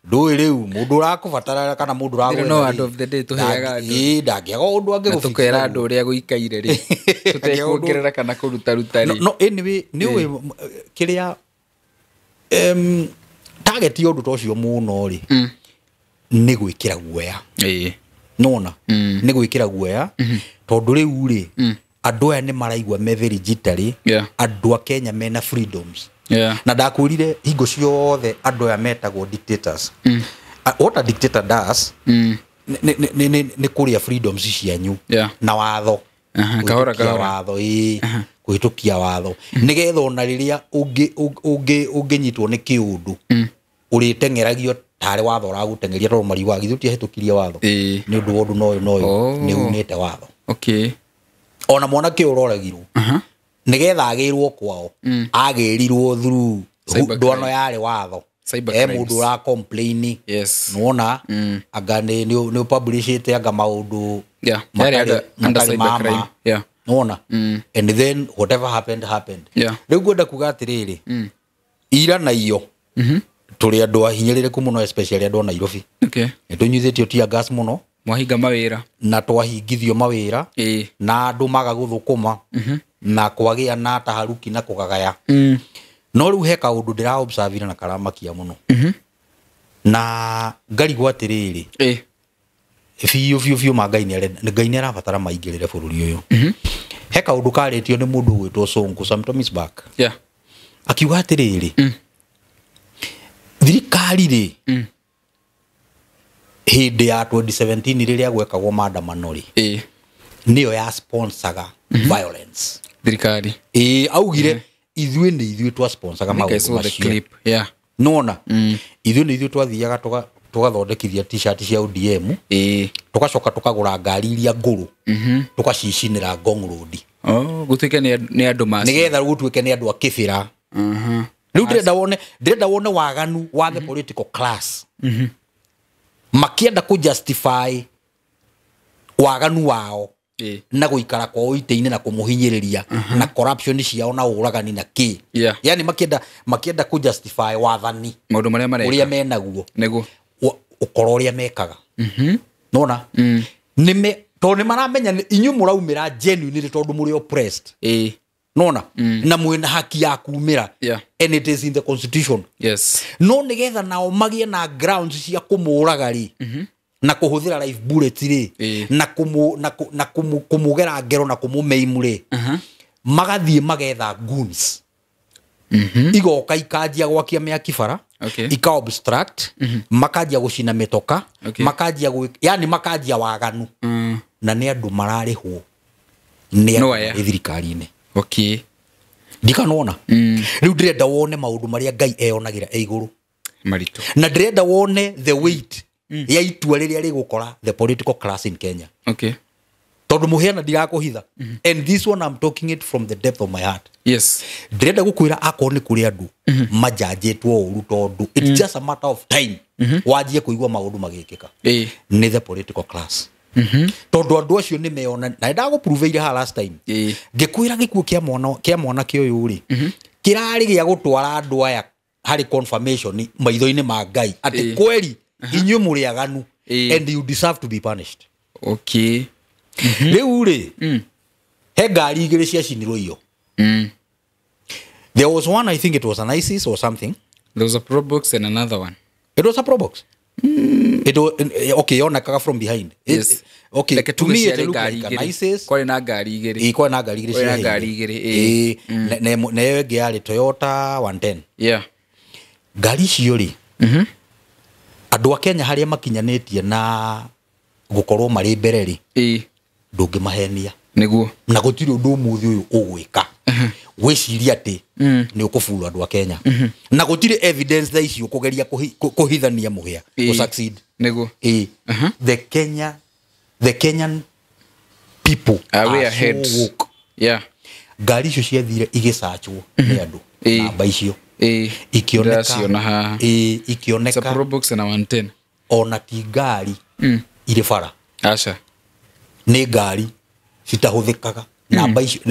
B: ndũĩ rĩu mũndũ ũrakũbatara kana mũndũ ũragwetha
A: No
B: rĩ,
A: end of the day tũheaga andũ.
B: Ĩĩ, ndangĩaga ũndũ
A: Na
B: angĩgũfix
A: tũkera
B: naguo.
A: andũ ũrĩa gũikaire rĩ, tũtekuongerera kana kũrutaruta
B: No,
A: rĩ.
B: no anyway, nĩ ũĩ kĩrĩa target ya ũndũ ta ũcio mũno rĩ, nĩ gwĩkĩra guoya. Nona nĩ gwĩkĩra guoya, tondũ rĩu rĩ, andũ aya nĩ maraigua me very jittery. Andũ a Kenya mena freedoms. Na ndakwĩrire hingo ciothe andũ aya metagwo dictators. What a dictator does nĩ kũrĩa freedoms cianyu na watho.
A: Kahora,
B: Kũhĩtũkia
A: kahora.
B: watho, ĩĩ, kũhĩtũkia watho nĩgetha ona rĩrĩa ũngĩnyitwo nĩ kĩũndũ, ũrĩteng'eragio tarĩ watho ũragũteng'eria, tondũ mariugaga githĩ ũtiahĩtũkirie watho nĩ ũndũ wa ũndũ na ũyũ na ũyũ, nĩ unĩte watho. Ona mwanake ũyũ ũroragirwo nĩgetha agĩrwo kwao, agĩrirwo through
A: Cyber
B: ndwano
A: crime.
B: yarĩ watho.
A: Cyber
B: He
A: crimes.
B: mũndũ ũra complain, nĩwona anga nĩ ũpublishĩte anga maũndũ
A: Yarĩ under
B: matarĩ
A: cyber
B: ma
A: crime.
B: ma. Nĩwona, and then whatever happened happened. Rĩu ngwenda kuga atĩrĩrĩ, ira na iyo tũrĩ andũ ahinyĩrĩrĩku mũno, especially andũ a Nairobi. Nĩ tũnyuithĩtio tear gas mũno.
A: Mwahinga mawĩra.
B: Na twahingithio mawĩra na andũ maga gũthũkũma na kwagĩa na taharuki na kũgagaya. No rĩu he kaũndũ ndĩra observe na karamakia mũno, na ngarigwo atĩrĩrĩ, biũ biũ biũ, ma Ngai Ngai nĩ arabatara maingĩrĩre bũrũri ũyũ. He kaũndũ karĩtio nĩ mũndũ ũgwĩtwo Sonko some times back, akiuga atĩrĩrĩ, thirikari rĩ, hĩndĩ ya 2017 rĩrĩa gwekagwo maandamano rĩ, nĩyo ya sponsaga violence.
A: Thirikari.
B: Ĩĩ, augire ithuĩ nĩ ithuĩ twa sponsaga
A: I think I
B: maũndũ
A: saw the
B: macio.
A: clip.
B: Nona ithuĩ nĩ ithuĩ twathiaga tũgathondekithia T-shirt cia ODM, tũgacoka tũkagũra ngari iria ngũrũ, tũgacicinĩra Ngong Road.
A: Oh, gũtuĩke nĩ andũ maci.
B: Nĩgetha gũtuĩke nĩ andũ a kĩbĩra. Rĩu ndĩrenda wone waganu wa the political class, makĩenda kũ justify waganu wao na gũikara kwao itĩ-inĩ na kũmũhinyĩrĩria na corruption ciao na ũragani na kĩ. Yani makĩenda kũ justify wathani
A: Maũndũ marĩa mareka.
B: ũrĩa menaguo,
A: Nĩguo.
B: ũkora ũrĩa mekaga. Nona nĩme tondũ nĩ maramenya inyuĩ mũraumĩra genuinely tondũ mũrĩ oppressed. Nona na mwĩna haki ya kumĩra, and it is in the constitution. No nĩgetha nao magĩe na grounds cia kũmũraga rĩ, na kũhũthĩra live bullet rĩ, na kũmũgera ngero na kũmũmeimu rĩ, magathiĩ magetha goons, igoka ikanjia gwakia mĩaki bara, ika obstruct, makanjia gũcina mĩtoka, makanjia yani makanjia waganu, na nĩ andũ mararĩhwo nĩ
A: No
B: andũ
A: aya.
B: marĩ thirikari-inĩ. Ndikanona rĩu ndĩrenda wone maũndũ marĩa Ngai eyonagĩra e igũrũ.
A: Maritũ.
B: Na ndĩrenda wone the weight ya itua rĩrĩa rĩgũkora the political class in Kenya, tondũ mũheana ndirakũhitha, and this one I'm talking it from the depth of my heart. Ndĩrenda gũkwĩra akorwo nĩ kũrĩ andũ manjanjĩtwo ũru, tondũ it's just a matter of time wanjie kũigua maũndũ magĩkĩka, nĩ the political class, tondũ andũ acio nĩ meyona na ndagũpruvĩire haha last time, ngĩkwĩra gĩkuũ kĩa mwana kĩa mwanake ũyũ rĩ, kĩrarĩ gĩa gũtwara andũ aya harĩ confirmation maitho-inĩ ma Ngai atĩ kweri inyuĩ mũrĩ aganu and you deserve to be punished. Rĩu rĩ, he ngari igĩrĩ ciacinirwo iyo. There was one, I think it was an ISIS or something.
A: There was a Probox and another one.
B: It was a Probox. It okay, yonekaga from behind.
A: Yes.
B: Okay,
A: Reke
B: to me
A: tuge
B: it
A: ciarĩ
B: looked
A: ngari
B: like an
A: igĩrĩ.
B: ISIS.
A: Kwarĩ na ngari igĩrĩ.
B: Ĩĩ, kwarĩ na ngari igĩrĩ
A: Kwarĩ na
B: ciahĩire.
A: ngari igĩrĩ, ĩĩ.
B: Ĩĩ, na ĩyo ĩngĩ yarĩ Toyota 110.
A: Yeah.
B: Ngari icio rĩ, andũ a Kenya harĩa makinyanĩtie na gũkorwo marĩ mbere rĩ,
A: Ĩĩ.
B: ndũngĩmahenia.
A: Nĩguo.
B: Na gũtirĩ ũndũ ũmũthĩ ũyũ ũgwĩka wĩcirie atĩ nĩ ũkũburu andũ a Kenya. Na gũtirĩ evidence thaa ici ũkũgeria kũhithania mũhĩa
A: Ĩĩ.
B: gũ succeed.
A: Nĩguo.
B: Ĩĩ. The Kenyan people
A: Are way
B: are
A: ahead.
B: so woke.
A: Yeah.
B: Ngari icio ciathire igĩcachwo nĩ andũ
A: Ĩĩ.
B: namba icio
A: Ĩĩ.
B: ikĩoneka
A: Ndĩraciona haha.
B: ĩĩ,
A: It's a
B: ikĩoneka
A: Probox na 110.
B: ona ti ngari irĩ bara.
A: Aca.
B: Nĩ ngari citahũthĩkaga. Namba icio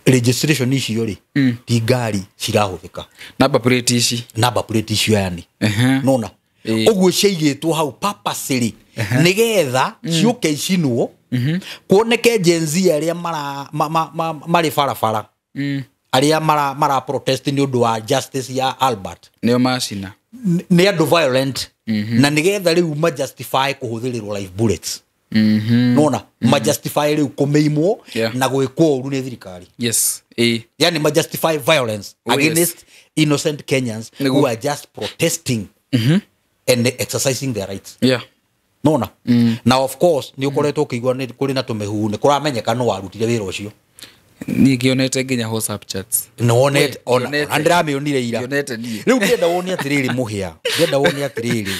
B: registration icio rĩ, ti ngari cirahũthĩka.
A: Number plate ici.
B: Number plate icio yani. Nona
A: Ĩĩ.
B: ũguo ciaigĩtwo hau purposely nĩgetha ciũke icinwo, kuoneke Gen Z arĩa marĩ barabara, arĩa mara protest nĩ ũndũ wa justice ya Albert
A: Nĩo macina.
B: Nĩ andũ violent, na nĩgetha rĩu ma justify kũhũthĩrĩrwo live bullets. Nona ma justify rĩu kũmĩimwo
A: Yeah.
B: na gwĩkwo ũru nĩ thirikari.
A: Yes. Ĩĩ.
B: Yani ma justify violence
A: Oh, yes.
B: against innocent Kenyans
A: Nĩguo.
B: who are just protesting and exercising their rights.
A: Yeah.
B: Nona na of course nĩ ũkoretwo ũkĩigua nĩ kũrĩ na tũmĩhuhu, nĩ kũramenyeka nũ warutire wĩra ũcio.
A: Niĩ ngĩonete nginya WhatsApp chats.
B: Nĩwonete
A: We,
B: ona
A: ngĩonete.
B: ona ndĩramĩonire ira.
A: Ngĩonete niĩ.
B: Rĩu ndĩrenda wone atĩrĩrĩ mũhĩa, ndĩrenda wone atĩrĩrĩ,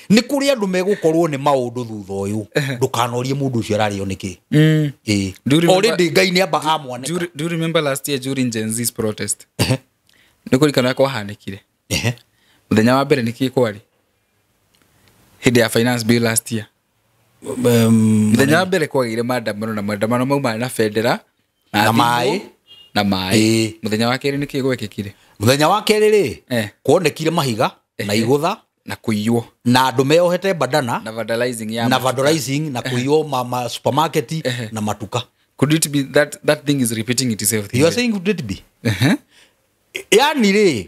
B: nĩ kũrĩ andũ megũkorwo nĩ maũndũ thutha ũyũ, ndũkanorie mũndũ ũcio ararĩo nĩkĩ. Ĩĩ.
A: Do you remember-
B: Already Ngai nĩ amba amwanĩka.
A: Do you remember last year during Gen Z's protest? Nĩ kũririkana ũrĩa kwahanĩkire.
B: Ehe.
A: Mũthenya wa mbere nĩkĩ kwarĩ? Hĩndĩ ya finance bill last year. Mũthenya wa mbere kwagĩire maandamano, na maandamano mau marĩ na bendera
B: Na
A: thimũ,
B: maĩ.
A: na maĩ.
B: Ĩĩ.
A: Mũthenya wa kerĩ nĩkĩ gwekĩkire?
B: Mũthenya wa kerĩ rĩ,
A: Eh.
B: kuonekire mahiga na igũtha
A: Na kũiywo.
B: na andũ meohete bandana
A: Na vandalizing ya
B: na
A: matuka.
B: vandalizing na kũiywo ma supermarket na matuka.
A: Could it be that that thing is repeating itself?
B: You are saying could it be?
A: Uh-huh.
B: Yani rĩ,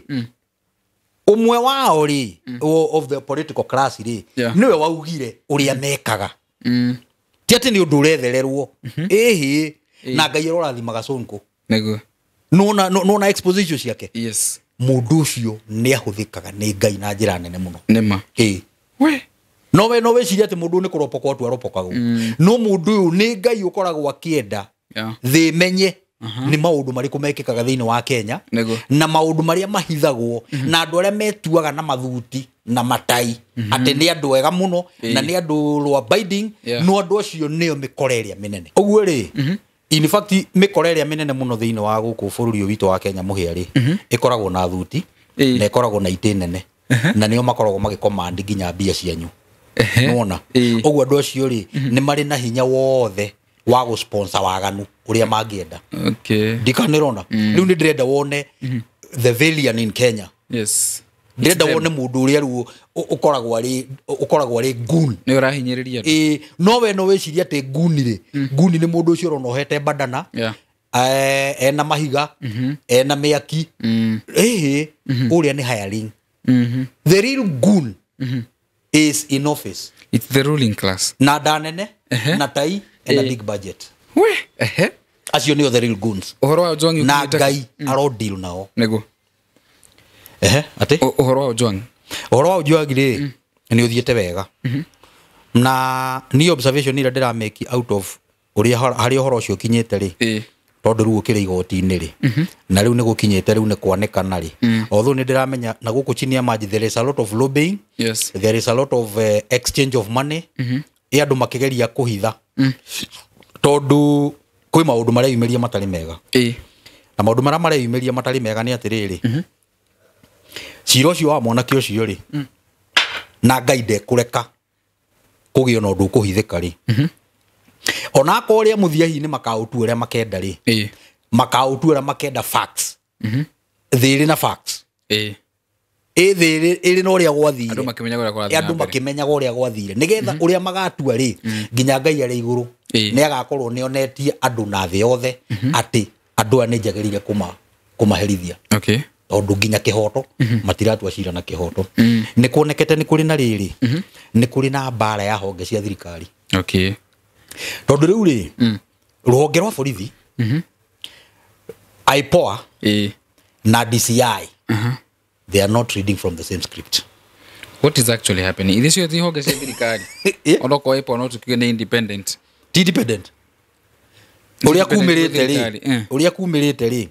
B: ũmwe wao rĩ, of the political class rĩ,
A: Yeah.
B: nĩwe waugire ũrĩa mekaga. Ti atĩ nĩ ũndũ ũrethererwo. Ĩhĩ, na Ngai arorathimaga Sonko.
A: Nĩguo.
B: Nona exposition ciake.
A: Yes.
B: Mũndũ ũcio nĩ ahũthĩkaga nĩ Ngai na njĩra nene mũno.
A: Nĩma.
B: Ĩĩ.
A: We.
B: No we no wĩcirie atĩ mũndũ ũyũ nĩ kũropokwo tu aropokagwo. No mũndũ ũyũ nĩ Ngai ũkoragwo akĩenda
A: Yeah.
B: thĩ menye nĩ maũndũ marĩkũ mekĩkaga thĩinĩ wa Kenya
A: Nĩguo.
B: na maũndũ marĩa mahithagwo na andũ arĩa metuaga na mathuti na matai atĩ nĩ andũ ega mũno na nĩ andũ law abiding,
A: Yeah.
B: no andũ acio nĩo mĩkora ĩrĩa mĩnene ũguo rĩ, in fact mĩkora ĩrĩa mĩnene mũno thĩinĩ wa gũkũ bũrũri ũyũ witũ wa Kenya mũhĩa rĩ, ĩkoragwo na thuti
A: Ĩĩ.
B: na ĩkoragwo na itĩ nene na nĩo makoragwo magĩkomandi nginya mbia cianyu.
A: Ehe.
B: Nona
A: Ĩĩ.
B: ũguo andũ acio rĩ, nĩ marĩ na hinya wothe wa gũsponsor waganu ũrĩa mangĩenda.
A: Okay.
B: Ndikanĩrona rĩu nĩ ndĩrenda wone the villain in Kenya.
A: Yes.
B: Ndĩrenda wone mũndũ ũrĩa rĩu ũkoragwo arĩ goon.
A: Nĩ ũrahinyĩrĩria andũ.
B: Ĩĩ, no we no wĩcirie atĩ nguni rĩ, nguni nĩ mũndũ ũcio ũrona ohete bandana,
A: Yeah.
B: ena mahiga, ena mĩaki. Ĩhĩ, ũrĩa nĩ hiring. The real goon is in office
A: It's the ruling class.
B: na nda nene na tai and a
A: Ĩĩ.
B: big budget.
A: We. Ehe.
B: Acio nĩo the real goons.
A: Ũhoro wa Ojwang
B: Na
A: ũkinyĩte-
B: Ngai aro deal nao.
A: Nĩguo.
B: Ehe, atĩ
A: Ũhoro wa Ojwang.
B: ũhoro wa Ojwang rĩ, nĩ ũthiĩte wega, na niĩ observation ĩrĩa ndĩramake out of ũrĩa harĩa ũhoro ũcio ũkinyĩte rĩ,
A: Ĩĩ.
B: tondũ rĩu ũkĩrĩ igoti-inĩ rĩ, na rĩu nĩ gũkinyĩte rĩu nĩ kwanĩkana rĩ, although nĩ ndĩramenya na gũkũ chini ya maji there is a lot of lobbying.
A: Yes.
B: There is a lot of exchange of money, ĩ andũ makĩgeria kũhitha, tondũ kwĩ maũndũ mareyumĩria matarĩ mega.
A: Ĩĩ.
B: Na maũndũ marĩa mareyumĩria matarĩ mega nĩ atĩrĩrĩ, cira ũcio wa mwanake ũcio rĩ, na Ngai ndekũreka kũgĩe na ũndũ ũkũhithĩka rĩ, ona akorwo ũrĩa mũthia hihi nĩ makaũtua ũrĩa makenda rĩ,
A: Ĩĩ.
B: makaũtua ũrĩa makenda facts, thĩ ĩrĩ na facts.
A: Ĩĩ.
B: Ĩ thĩ ĩrĩ na ũrĩa gwathire.
A: Andũ makĩmenyaga ũrĩa kũrathiĩ na
B: Andũ
A: mbere.
B: makĩmenyaga ũrĩa gwathire, nĩgetha ũrĩa magatua rĩ, nginya Ngai arĩ igũrũ
A: Ĩĩ.
B: nĩ agakorwo nĩ onetie andũ na thĩ yothe atĩ andũ aya nĩ njagĩrĩire kũmaherithia.
A: Okay.
B: Tondu nginya kihoto matiratua cira na kihoto. Nĩ kuonekete nĩ kũrĩ na rĩrĩ, nĩ kũrĩ na mbara ya honge cia thirikari.
A: Okay.
B: Tondu rĩu rĩ, rũhonge rwa borithi, IPOA na DCI, they are not reading from the same script.
A: What is actually happening? Ithi cio ti honge cia thirikari. Onokorwo IPOA no tukiuge nĩ independent.
B: Ti independent. Ũrĩa kumĩrĩte rĩ, ũrĩa kumĩrĩte rĩ,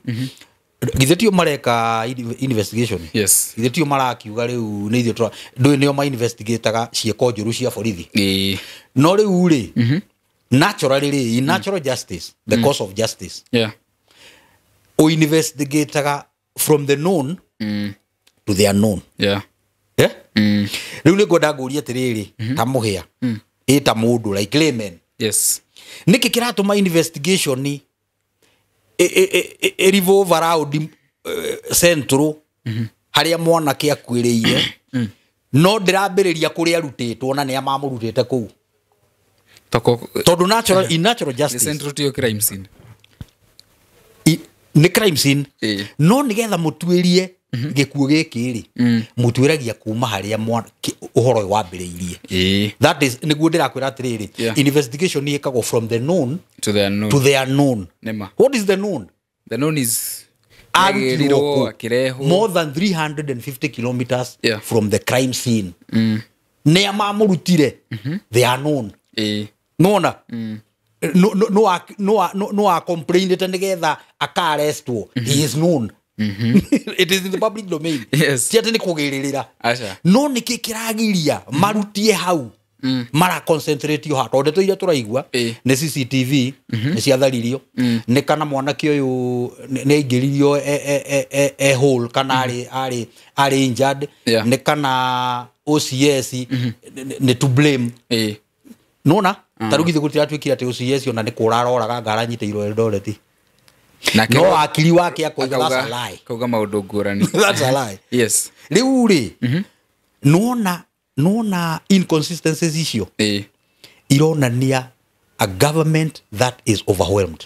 B: githĩ tio mareka investigation?
A: Yes.
B: Githĩ tio marakiuga rĩu nĩ ithuĩ ndũĩ nĩo ma investigataga ciĩko njũru cia borithi. No rĩu rĩ, naturally rĩ, in natural justice, the cause of justice,
A: yeah,
B: o investigataga from the known to the unknown.
A: Yeah.
B: Yeah? Rĩu nĩ ngwenda ngũrie atĩrĩrĩ, ta mũhĩa, ĩ ta mũndũ like layman.
A: Yes.
B: Nĩkĩ kĩratũma investigation i revolve around central harĩa mwanake akuĩrĩire, no ndĩrambĩrĩria kũrĩa arutĩtwo na nĩa mamũrutĩte kũu? Tondũ natural, in natural justice,
A: central to crime scene,
B: nĩ crime scene, no nĩgetha mũtuĩrie gĩkuũ gĩkĩ rĩ, mũtuĩragia kuma harĩa ũhoro ũyũ wambĩrĩirie. That is nĩguo ndĩrakwĩra atĩrĩrĩ, investigation ĩkagwo from the known
A: to the unknown.
B: To the unknown.
A: Nema.
B: What is the known?
A: The known is
B: arutirwo more than 350 kilometers from the crime scene. Nĩa mamũrutire, the unknown. Nona no a complainete nĩgetha aka-arrestwo. He is known. It is in the public domain.
A: Yes.
B: Ti atĩ nĩ kũgĩrĩrĩra. No nĩkĩ kĩragiria marutie hau, mara concentrate yo ha, tondũ ndeto iria tũraigua nĩ CCTV nĩ ciatharirio, nĩ kana mwanake ũyũ nĩ aingĩririo e hole, kana arĩ injured, nĩ kana OCS nĩ to blame. Nona ta rĩu githĩ gũtiratuĩkire atĩ OCS ona nĩ kũra aroraga ngaranyitĩirwo Eldoret. No wakiri wake akoiga that's a lie.
A: Kauga maũndũ ngũrani.
B: That's a lie.
A: Yes.
B: Rĩu rĩ, nona inconsistencies icio ironania a government that is overwhelmed.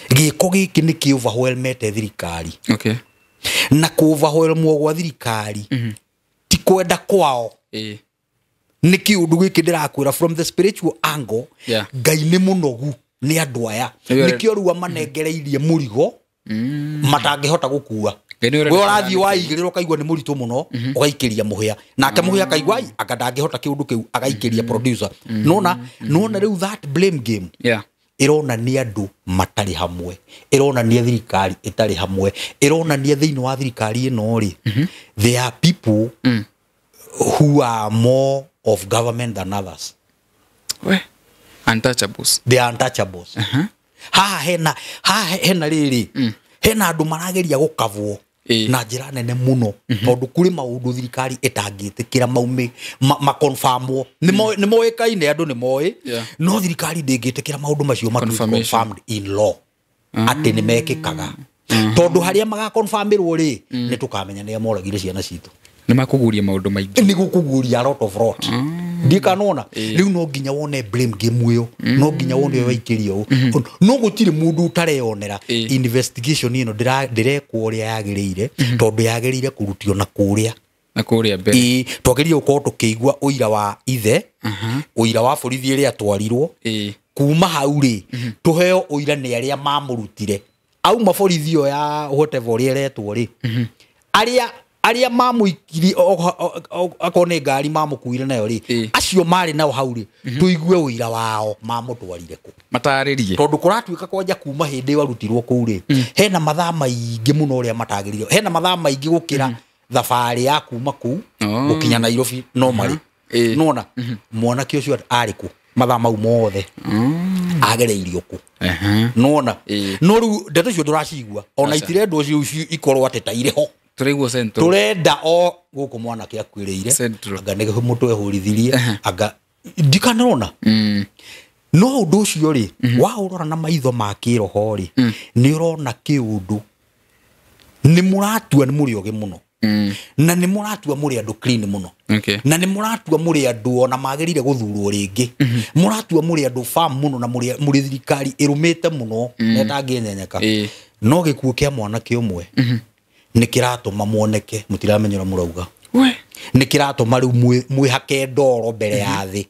B: Gĩko gĩkĩ nĩ kĩ overwhelmete thirikari.
A: Okay.
B: Na kũ overwhelmwo gwa thirikari ti kwenda kwao. Nĩ kĩũndũ gĩkĩ ndĩrakwĩra from the spiritual angle, Ngai nĩ mũnogu nĩ andũ aya, nĩkĩo rĩu amanengereirie mũrigo matangĩhota gũkua. We ũrathiĩ waigĩrĩra ũkaigua nĩ mũritũ mũno, ũgaikĩria mũhĩa, nake mũhĩa akaigua anga ndangĩhota kĩũndũ kĩu, agaikĩria producer. Nona rĩu that blame game ĩronania andũ matarĩ hamwe, ĩronania thirikari ĩtarĩ hamwe, ĩronania thĩinĩ wa thirikari ĩno rĩ, there are people who are more of government than others.
A: We untouchables.
B: They are untouchables. Haha hena rĩrĩ, hena andũ marageria gũkavwo na njĩra nene mũno, tondũ kũrĩ maũndũ thirikari ĩtangĩtĩkĩra maume maconfirmwo. Nĩ moĩkaine, andũ nĩ moĩ, no thirikari ndĩngĩtĩkĩra maũndũ macio matuĩke confirmed in law atĩ nĩ mekĩkaga. Tondũ harĩa magaconfirmĩrwo rĩ, nĩ tũkamenya nĩa moragire ciana citũ.
A: Nĩ makũguria maũndũ maingĩ.
B: Nĩ gũkũguria a lot of rot. Ndikanona rĩu no nginya wone blame game ĩyo, no nginya wone waikĩrio ũũ, no gũtirĩ mũndũ ũtareyonera investigation ĩno ndĩrekwo ũrĩa yagĩrĩire, tondũ yagĩrĩire kũrutio na kũrĩa
A: na kũrĩa mbere.
B: Twagĩrĩire gũkorwo tũkĩigua ũira wa ithe, ũira wa borithi ĩrĩa atwarirwo, kuma hau rĩ tũheo ũira nĩ arĩa mamũrutire auma borithi ĩyo ya whatever ũrĩa ĩretwo rĩ, arĩa mamũikiri akorwo nĩ ngari mamũkuire nayo rĩ, acio marĩ nao hau rĩ, tũigue ũira wao mamũtwarire kũ,
A: matarĩrie,
B: tondũ kũratuĩka kwanja kuma hĩndĩ ĩyo arutirwo kũu rĩ, hena mathaa maingĩ mũno ũrĩa matagĩrĩire, hena mathaa maingĩ gũkĩra thabarĩ ya kuma kũu gũkinya Nairobi no marĩ. Nona mwanake ũcio arĩ kũ mathaa mau mothe, agereirio kũ? Nona no rĩu ndeto icio ndũracigua ona itirendwo cio ikorwo atĩ ta irĩ ho.
A: Tũraigua central,
B: tũrenda o gũkũ mwanake akuĩrĩire, anga nĩ mũtwe hũrithirie, anga ndikanona. No ũndũ ũcio rĩ, waũrora na maitho ma kĩroho rĩ, nĩ ũrona kĩũndũ nĩ mũratua nĩ mũrĩ ogĩ mũno, na nĩ mũratua mũrĩ andũ clean mũno, na nĩ mũratua mũrĩ andũ ona magĩrĩire gũthurwo rĩngĩ, mũratua mũrĩ andũ farm mũno, na mũrĩ thirikari ĩrũmĩte mũno na ĩtangĩenyenyeka. No gĩkuũ kĩa mwanake ũmwe Nĩ kĩratũma muoneke mũtiramenya ũrĩa mũrauga. Nĩ kĩratũma rĩu mwĩhake ndoro mbere ya thĩ.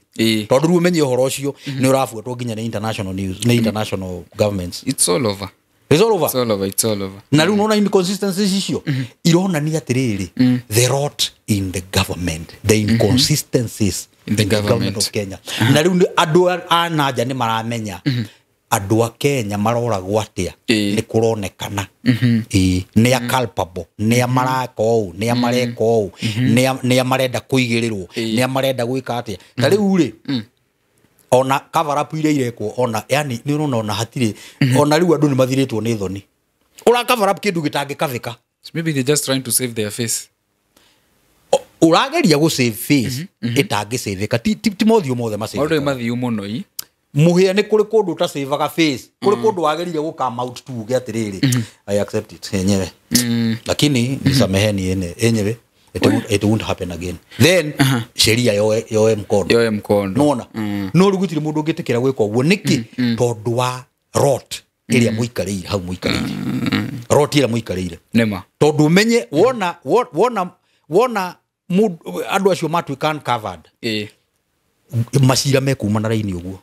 B: Tondũ rĩu ũmenye ũhoro ũcio nĩ ũrabuatwo nginya nĩ international news, nĩ international governments.
A: It's all over.
B: It's all over.
A: It's all over, it's all over.
B: Na rĩu nona inconsistencies icio ironania atĩrĩrĩ, the rot in the government, the inconsistencies
A: in the government
B: of Kenya. Na rĩu andũ a nanja nĩ maramenya andũ a Kenya maroragwo atĩa, nĩ kũronekana nĩ a culpable, nĩ a maraka ũũ, nĩ a mareka ũũ, nĩ a marenda kũigĩrĩrwo, nĩ a marenda gwĩka atĩa. Ta rĩu rĩ, ona cover up iria irekwo, ona yani nĩ ũrona ona hatirĩ, ona rĩu andũ nĩ mathirĩtwo nĩ thoni. Ũra cover up kĩndũ gĩtangĩkabĩka.
A: Maybe they're just trying to save their face.
B: Ũrageria gũ save face ĩtangĩsavĩka. Ti mothiũ mothe masavĩkaga.
A: Maũndũ mathiũ mũno i.
B: Mũhĩa nĩ kũrĩ kũndũ ũtasavaga face, kũrĩ kũndũ wagĩrĩire gũ come out tu uge atĩrĩrĩ, I accept it yenyewe, lakini nisameheni yenyewe, it won't happen again. Then sheria yoe mkondo,
A: yoe mkondo.
B: Nona no rĩu gũtirĩ mũndũ ũngĩtĩkĩra gwĩka ũguo. Nĩkĩ? Tondũ wa rot ĩrĩa mũikarĩire hau, mũikarĩire rot ĩrĩa mũikarĩire
A: nĩma.
B: Tondũ ũmenye wona andũ acio matuĩka uncovered, macira mekuma na raini ũguo.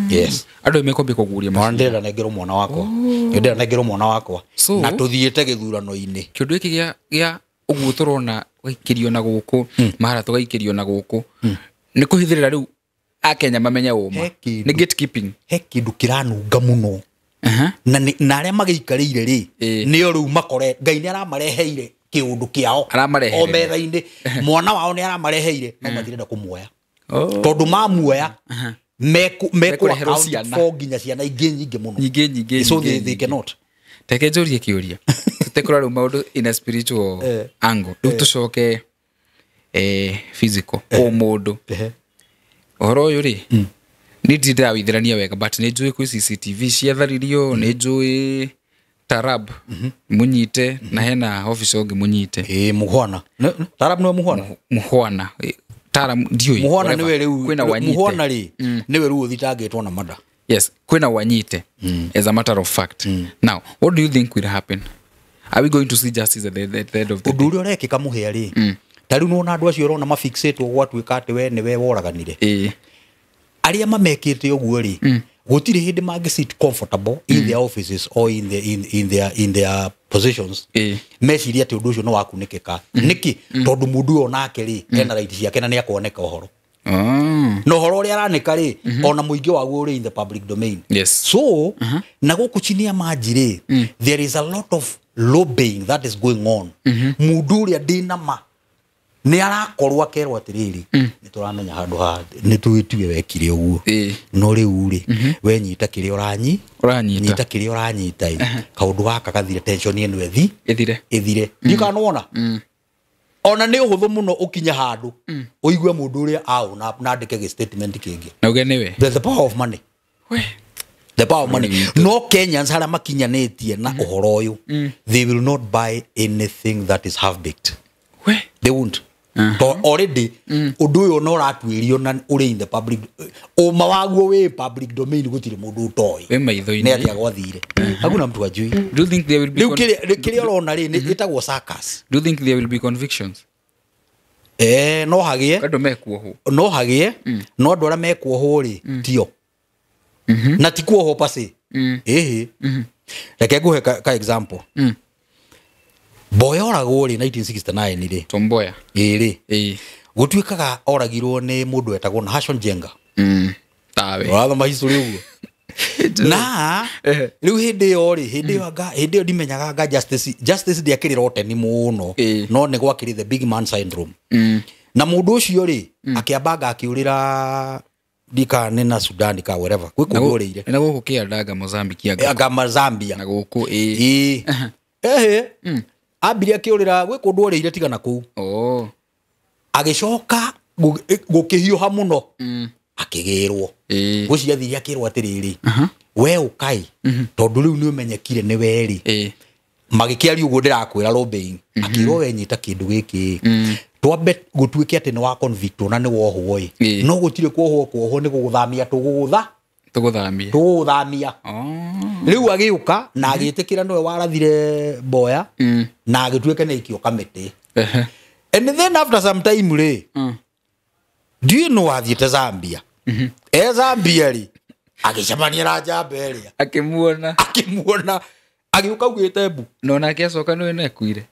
B: Yes.
A: Andũ mekwambia kũguria
B: macira. Ndĩrenda nengerwo mwana wakwa. Ndĩrenda nengerwo mwana wakwa. Na tũthiĩte gĩthurano-inĩ.
A: Kĩũndũ gĩkĩ gĩa ũguo tũrona gũikĩrio na gũkũ, mara tũgaikĩrio na gũkũ. Nĩ kũhithĩrĩra rĩu Akenya mamenye ũma. Nĩ gatekeeping.
B: He kĩndũ kĩranunga mũno. Na arĩa magĩikarĩire rĩ, nĩo rĩu makore Ngai nĩ aramareheire kĩũndũ kĩao. O metha-inĩ. Mwana wao nĩ aramareheire, no matirenda kũmuoya. Tondũ mamuoya, meku account for nginya ciana ingĩ nyingĩ mũno.
A: Nyingĩ.
B: So they cannot.
A: Teke njũrie kĩũria. Tũtekũra rĩu maũndũ in a spiritual angle. Rĩu tũcoke physical o mũndũ. Ũhoro ũyũ rĩ, nĩ ndirĩ ndĩrawĩithĩrania wega, but nĩ njũĩ kwĩ CCTV ciatharirio, nĩ njũĩ Tarab mũnyite, na hena officer ũngĩ mũnyite.
B: Mũhwana. Tarab nĩwe Mũhwana?
A: Mũhwana. Tarab ndiũĩ.
B: Mũhwana nĩwe rĩu, Mũhwana rĩ, nĩwe rĩu ũthitangĩtwo na mada.
A: Yes, kwĩna Wanyite, as a matter of fact. Now, what do you think will happen? Are we going to see justice at the end of the day?
B: Ũndũ ũrĩa ũrekĩka Mũhĩa rĩ, ta rĩu nĩwona andũ acio ũrona mafixĩtwo gwatuĩka atĩ we nĩwe woraganire. Arĩa mamekĩte ũguo rĩ, gũtirĩ hĩndĩ mangĩ sit comfortable in their offices or in their positions. Meciria atĩ ũndũ ũcio nĩ wakunĩkĩka. Nĩkĩ? Tondũ mũndũ ũyũ onake rĩ, ena right ciake na nĩ akoneka ũhoro. Na ũhoro ũrĩa aranĩka rĩ, ona mũingĩ waguo ũrĩ in the public domain.
A: Yes.
B: So, na gũkũ chini ya maji rĩ, there is a lot of lobbying that is going on. Mũndũ ũrĩa ndĩna ma nĩ arakorwo akerwo atĩrĩrĩ, nĩ tũramenya handũ ha nĩ tũgĩtue wekire ũguo, no rĩu rĩ, we nyita kĩrĩa ũranyita kĩrĩa ũranyita ĩ, kaũndũ gaka gathire, tension ĩno ĩthire. Ndiũ kana nĩwona? Ona nĩ ũhũthũ mũno ũkinye handũ ũigue mũndũ ũrĩa aũ na andĩke gĩ statement kĩngĩ.
A: Na uge nĩwe.
B: The power of money. The power of money. No Kenyans harĩa makinyanĩtie na ũhoro ũyũ, they will not buy anything that is half baked. They won't. Already ũndũ ũyũ no ũratuĩrio na ũrĩ in the public, ũma waguo wĩ public domain, gũtirĩ mũndũ ũtoĩ.
A: Wĩ maitho-inĩ.
B: Nĩ atĩa gwathire. Hakuna mtu ajui.
A: Do you think there will be
B: rĩu kĩrĩa ũrona rĩ, nĩ ĩtagwo circus.
A: Do you think there will be convictions?
B: No hagĩe.
A: Andũ mekuohwo.
B: No hagĩe, no andũ arĩa mekuohwo rĩ, tio. Na ti kuohwo pase. Ĩhĩ. Reke ngũhe ka example. Mboya oragwo rĩ 1969 rĩ.
A: Tomboya.
B: Ĩ rĩ. Gũtuĩkaga oragirwo nĩ mũndũ wetagwo Nahashon Jenga.
A: Tawe.
B: Ũrathoma history ũguo. Na rĩu hĩndĩ ĩyo rĩ, hĩndĩ ĩyo ndimenyaga anga justice ndĩakĩrĩ rotten mũno, no nĩ gwakĩrĩ the big man syndrome. Na mũndũ ũcio rĩ, akĩambanga akĩũrĩra ndika nĩ na Sudan ka wherever, gwĩ kũndũ ũrĩire.
A: Na gũkũ kĩandanga Mozambique
B: anga Zambia.
A: Na gũkũ ĩ.
B: Ehe. Ambire akĩũrĩra gwĩ kũndũ ũrĩire tiga na kũu. Agĩcoka gũkĩhiũha mũno, akĩgĩrwo. Gũcio athire akĩrwo atĩrĩrĩ, we ũkai, tondũ rĩu nĩ ũmenyekire nĩ we rĩ. Magĩkĩaria ũguo ndĩrakwĩra lobbying, akĩrwo we nyita kĩndũ gĩkĩ. Twambe gũtuĩke atĩ nĩ wa convict na nĩ wohwo ĩ. No gũtirĩ kuohwo, kuohwo nĩ gũgũthamia tũgũgũtha.
A: Tũgũthamie.
B: Tũgũthamia.
A: Oh.
B: Rĩu agĩũka na agĩtĩkĩra nĩwe warathire Mboya na agĩtuĩka nĩ aikio kamĩtĩ. And then after some time rĩ, ndiũĩ nũ wathiĩte Zambia, e Zambia rĩ, agĩcemania na njamba ĩrĩa.
A: Akĩmuona.
B: Akĩmuona, agĩũka augĩte mbu.
A: No nake acoka nĩwe nekuire.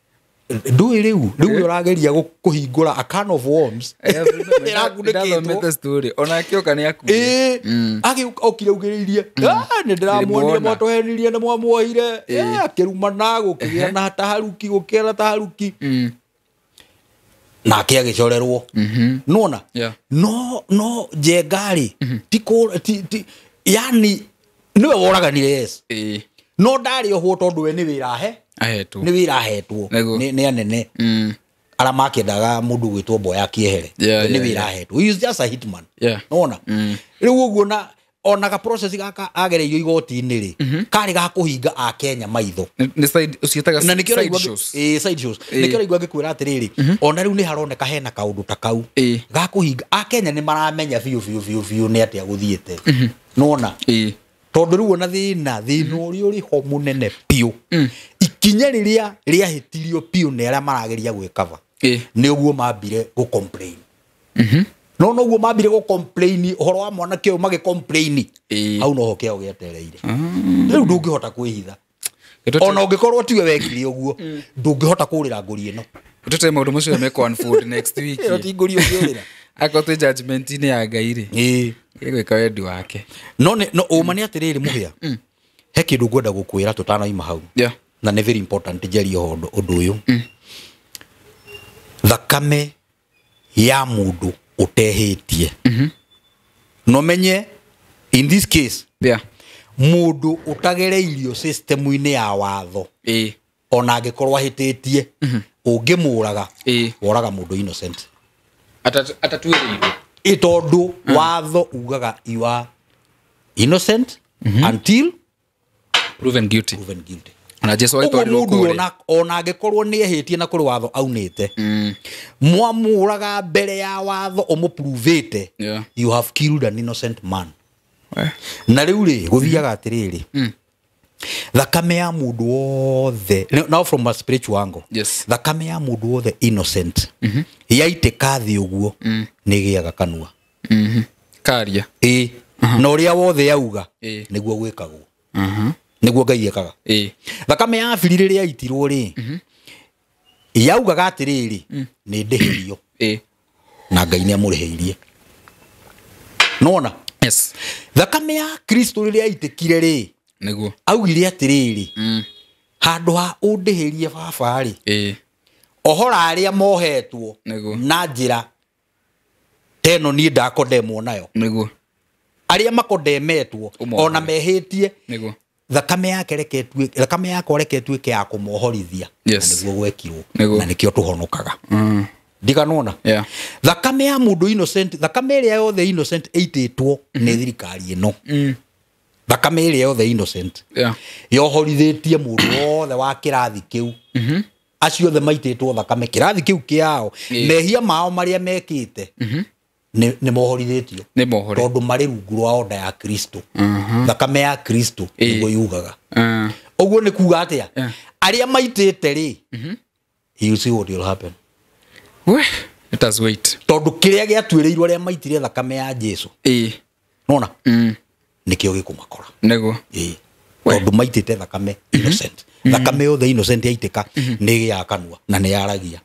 B: Ndũĩ rĩu ũrageria kũhingũra a can of worms ĩrakunĩkĩtwo.
A: Ndathomete story onake oka nĩ akuire.
B: Ĩĩ, agĩũka okire augĩrĩirie, "Ah, nĩ ndĩramuonire.
A: Ndĩmuona.
B: Mwatũhenirie, nĩ mwamuohire." Akĩrumana, gũkĩgĩa na taharuki, gũkĩgĩa na taharuki, nake agĩcorerwo nona. No Njenga rĩ, ti ti yani nĩwe woraganire, yes, no ndarĩ ohwo tondũ we nĩ wĩra ahe
A: Ahetwo.
B: nĩ wĩra ahetwo nĩ anene arĩa makĩendaga mũndũ gwĩtwo Mboya kĩehere. We nĩ wĩra ahetwo. He is just a hitman. Nona rĩu ũguo na ona ga process gaka agereirio igoti-inĩ rĩ, karĩ ga kũhinga akenya maitho.
A: Nĩ side ũciĩtaga
B: Na nĩkĩo
A: side
B: ũraigua
A: shows.
B: Ĩĩ, side shows. Nĩkĩo ũraigua ngĩkwĩra atĩrĩrĩ, ona rĩu nĩ haroneka hena kaũndũ ta kau ga kũhinga akenya. Nĩ maramenya biũ biũ biũ biũ nĩ atĩa gũthiĩte, nona, tondũ rĩu ona thĩna ũrĩa ũrĩ ho mũnene biũ, ikinya rĩrĩa rĩahĩtirio biũ nĩ arĩa marageria gwĩkaba, nĩ ũguo mambire gũ complain, no noguo mambire gũ complain ũhoro wa mwanake ũyũ, magĩ complain, hau noho kĩao gĩetereire. Rĩu ndũngĩhota kwĩhitha. Ona ũngĩkorwo tiwe wekire ũguo, ndũngĩhota kũrĩra ngũri ĩno.
A: Tũte maũndũ macio mekwo unfold next week.
B: Ĩyo ti ngũri ũngĩũrĩra.
A: Akorwo twĩ judgment-inĩ ya Ngai rĩ, ĩgwĩka wendi wake.
B: No no ũma nĩ atĩrĩrĩ, mũhĩa, he kĩndũ ngwenda gũkwĩra tũtanaima hau, na nĩ very important njarie ũndũ ũyũ. Thakame ya mũndũ ũtehĩtie, no menye in this case, mũndũ ũtagereirio system-inĩ ya watho, ona angĩkorwo ahĩtĩtie, ũngĩmũraga, woraga mũndũ innocent.
A: Atatuĩrĩirwo.
B: Ĩ tondũ watho ugaga you are innocent until
A: proven guilty.
B: Proven guilty.
A: Ona Jesu
B: Ũguo
A: agĩtwarirwo
B: mũndũ
A: kũrĩa.
B: ona angĩkorwo nĩ ehĩtie na kũrĩ watho aunĩte, mwamũraga mbere ya watho ũmũpruvĩte, you have killed an innocent man. Na rĩu rĩ, gũthiaga atĩrĩrĩ, thakame ya mũndũ wothe, now from a spiritual angle, thakame ya mũndũ wothe innocent yaitĩka thĩ ũguo, nĩ ĩgĩaga kanua.
A: Karia.
B: Ĩ, na ũrĩa wothe yauga, nĩguo gwĩkagwo, nĩguo Ngai ekaga. Thakame ya Abiri rĩrĩa yaitirwo rĩ, yaugaga atĩrĩrĩ, nĩ ndĩhĩrio, na Ngai nĩ amũrĩhĩirie, nona. Thakame ya Kristo rĩrĩa yaitĩkire rĩ, augire atĩrĩrĩ, handũ ha ũndĩhĩrie baba rĩ, ohora arĩa mohetwo na njĩra ta ĩno niĩ ndakondemwo nayo, arĩa makondemetwo
A: Ũmohore.
B: ona mehĩtie, thakame yake reke thakame yakwa reke ĩtuĩke ya kũmohorithia. Na nĩguo gwekirwo. Na nĩkĩo tũhonokaga. Ndikanona thakame ya mũndũ innocent, thakame ĩrĩa yothe innocent ĩitĩtwo nĩ thirikari ĩno, thakame ĩrĩa yothe innocent yohorithĩtie mũndũ wothe wa kĩrathi kĩu, acio othe maitĩtwo thakame kĩrathi kĩu kĩao, mehia mao marĩa mekĩte nĩ mohorithĩtio.
A: Nĩ mohore.
B: Tondũ marĩ rungu rwa onda ya Kristo, thakame ya Kristo nĩguo yugaga. Ũguo nĩ kuga atĩa? Arĩa maitĩte rĩ, you see what will happen.
A: We, let us wait.
B: Tondũ kĩrĩa gĩatuĩrĩirwo arĩa maitire thakame ya Jesu, nona, nĩkĩo gĩkũmakora. Ĩĩ, tondũ maitĩte thakame innocent, thakame yothe innocent yaitĩka nĩ ĩgĩaga kanua na nĩ yaragia.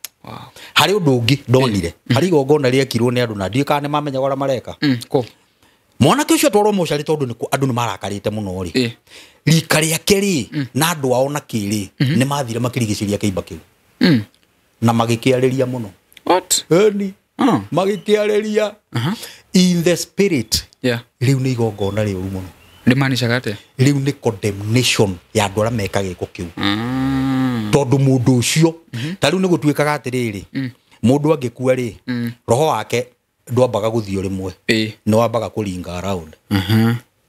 B: Harĩ ũndũ ũngĩ ndonire harĩ igongona rĩekirwo nĩ andũ, na ndiũĩ kana nĩ mamenyaga ũrĩa mareka.
A: Kũ?
B: Mwanake ũcio atwarwo mocarĩ tondũ andũ nĩ marakarĩte mũno rĩ, rika rĩake rĩ na andũ ao na kĩrĩ nĩ mathire makĩrigicĩria kĩimba kĩu na magĩkĩarĩria mũno.
A: What?
B: Eni, magĩkĩarĩria in the spirit. Rĩu nĩ igongona rĩũru mũno.
A: Rĩmaanishaga atĩa?
B: Rĩu nĩ condemnation ya andũ arĩa meka gĩko kĩu, tondũ mũndũ ũcio ta rĩu nĩ gũtuĩkaga atĩrĩrĩ, mũndũ angĩkua rĩ, roho wake ndwambaga gũthiĩ o rĩmwe, nĩ wambaga kũringa around,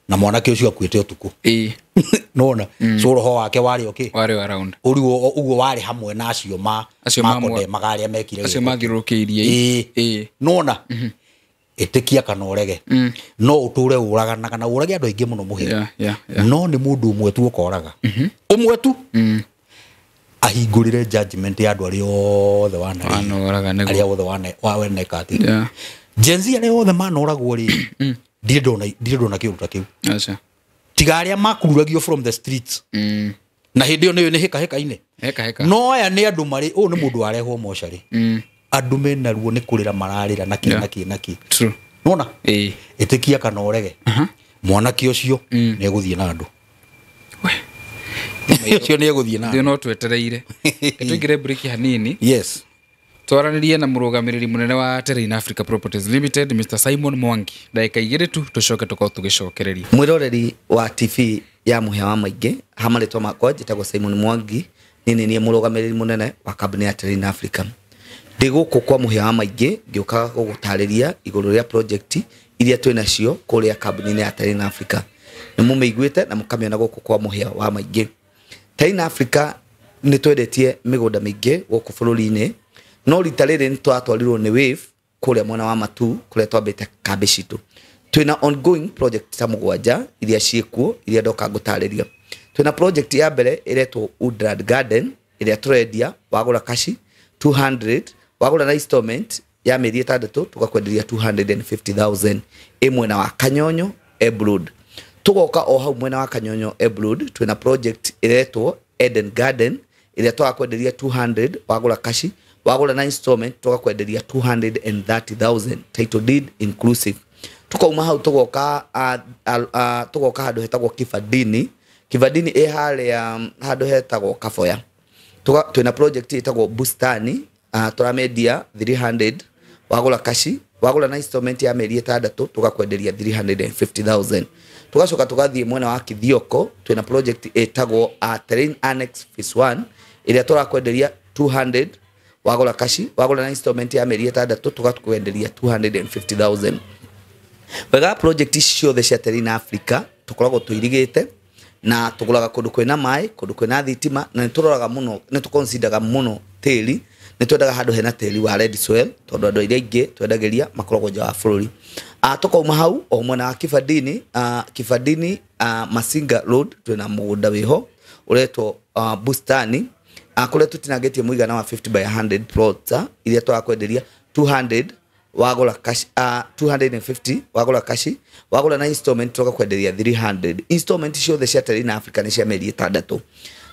B: na mwanake ũcio akuĩte ũtukũ. Nona, so roho wake warĩ okĩ
A: Warĩ around.
B: ũguo ũguo warĩ hamwe na acio ma
A: Acio
B: makondemaga arĩa mekire
A: acio
B: gĩko.
A: mathiũrũrũkĩirie.
B: Ĩĩ. Nona Ĩtĩkia kana ũrege, no ũtũre ũraganaga na ũrage andũ aingĩ mũno mũhĩa. No nĩ mũndũ ũmwe tu ũkoraga, ũmwe tu ahingũrĩre judgment ya andũ arĩa othe
A: Wanoraga nĩguo.
B: Arĩa othe waneka atĩ Gen Z arĩa othe manoragwo rĩ, ndirĩ ndona kĩũndũ ta kĩu.
A: Aca.
B: Tiga arĩa makururagio from the streets, na hĩndĩ ĩyo nĩyo nĩ hĩka hĩka-inĩ.
A: Heka heka.
B: No aya nĩ andũ marĩ, ũyũ nĩ mũndũ warehwo mocarĩ, andũ mena ruo nĩ kũrĩra mararĩra na kĩ na kĩ na kĩ.
A: True.
B: Nona
A: Ĩĩ.
B: ĩtĩkia kana ũrege, mwanake ũcio nĩ egũthiĩ na andũ.
A: We.
B: Ũcio nĩ egũthiĩ na
A: Ithuĩ
B: andũ.
A: No twetereire. Tũingĩre break hanini.
B: Yes.
A: Twaranĩrie na mũrũgamĩrĩri mũnene wa Terrain Africa Properties Limited, Mr Simon Mwangi, ndagĩka 2 tu tũcoke tũkorwo tũgĩcokereria.
D: Mwiroreri wa TV ya Mũhĩa wa Maingĩ, ha marĩtwa makwa njĩtagwo Simon Mwangi, niĩ nĩ niĩ mũrũgamĩrĩri mũnene wa kambuni ya Terrain Africa. Ndĩ gũkũ kwa Mũhĩa wa Maingĩ ngĩũka gũgũtarĩria igũrũ rĩa project iria twĩ nacio kũrĩa kambuni-inĩ ya Terrain Africa. Nĩ mũmĩiguĩte na mũkamĩona gũkũ kwa Mũhĩa wa Maingĩ. Terrain Africa nĩ twendetie mĩgũnda mĩingĩ gũkũ bũrũri-inĩ, no rita rĩrĩ nĩ twatwarirwo nĩ Wave kũrĩa mwena wa Matu kũrĩa twambĩte kambĩ citũ. Twĩna ongoing project ta 7 iria ciĩkuo iria ndoka ngũtarĩria. Twĩna project ya mbere ĩretwo Woodland Garden ĩrĩa tũrendia wagũra kashi 200, wagũra na installment ya mĩeri 6 tũgakwenderia 250,000, ĩ mwena wa Kanyonyo Embu Road. Tũgoka o hau mwena wa Kanyonyo Embu Road twĩna project ĩretwo Eden Garden ĩrĩa tũgakwenderia 200 wagũra kashi, wagũra na installment tũgakwenderia 230,000, title deed inclusive. Tukauma hau tũgoka tũgoka handũ hetagwo Kibandini. Kibandini ĩ harĩa handũ hetagwo Kaboya. Twĩna project ĩtagwo Bustani, tũramendia 300 wagũra kashi, wagũra na installment ya mĩeri 6 tũgakwenderia 350,000. Tũgacoka tũgathiĩ mwena wa Kithioko, twĩna project ĩtagwo Terrain Annex Phase 1 ĩrĩa tũrakwenderia 200 wagũra kashi, wagũra na installment ya mĩeri 6 tũgakwenderia 250,000. Wega project ici ciothe cia Terrain Africa tũkoragwo tũirigĩte na tũgũraga kũndũ kwĩna maĩ, kũndũ kwĩna thitima, na nĩtũroraga mũno, nĩtũconsideraga mũno tĩri. Nĩtwendaga handũ hena tĩri wa red soil tondũ andũ arĩa aingĩ twendagĩria makoragwo nja wa bũrũri. Tũkauma hau o mwena wa Kibandini, Kibandini, Masinga Road twĩna mũgũnda wĩho ũretwo Bustani, kũrĩa tũtinangĩtie mũigana wa 50 by 100 plots, iria tũrakwenderia 200 wagũra cash, 250 wagũra kashi, wagũra na installment tũgakwenderia 300. Installment ciothe cia Terrain Africa nĩ cia mĩeri 6.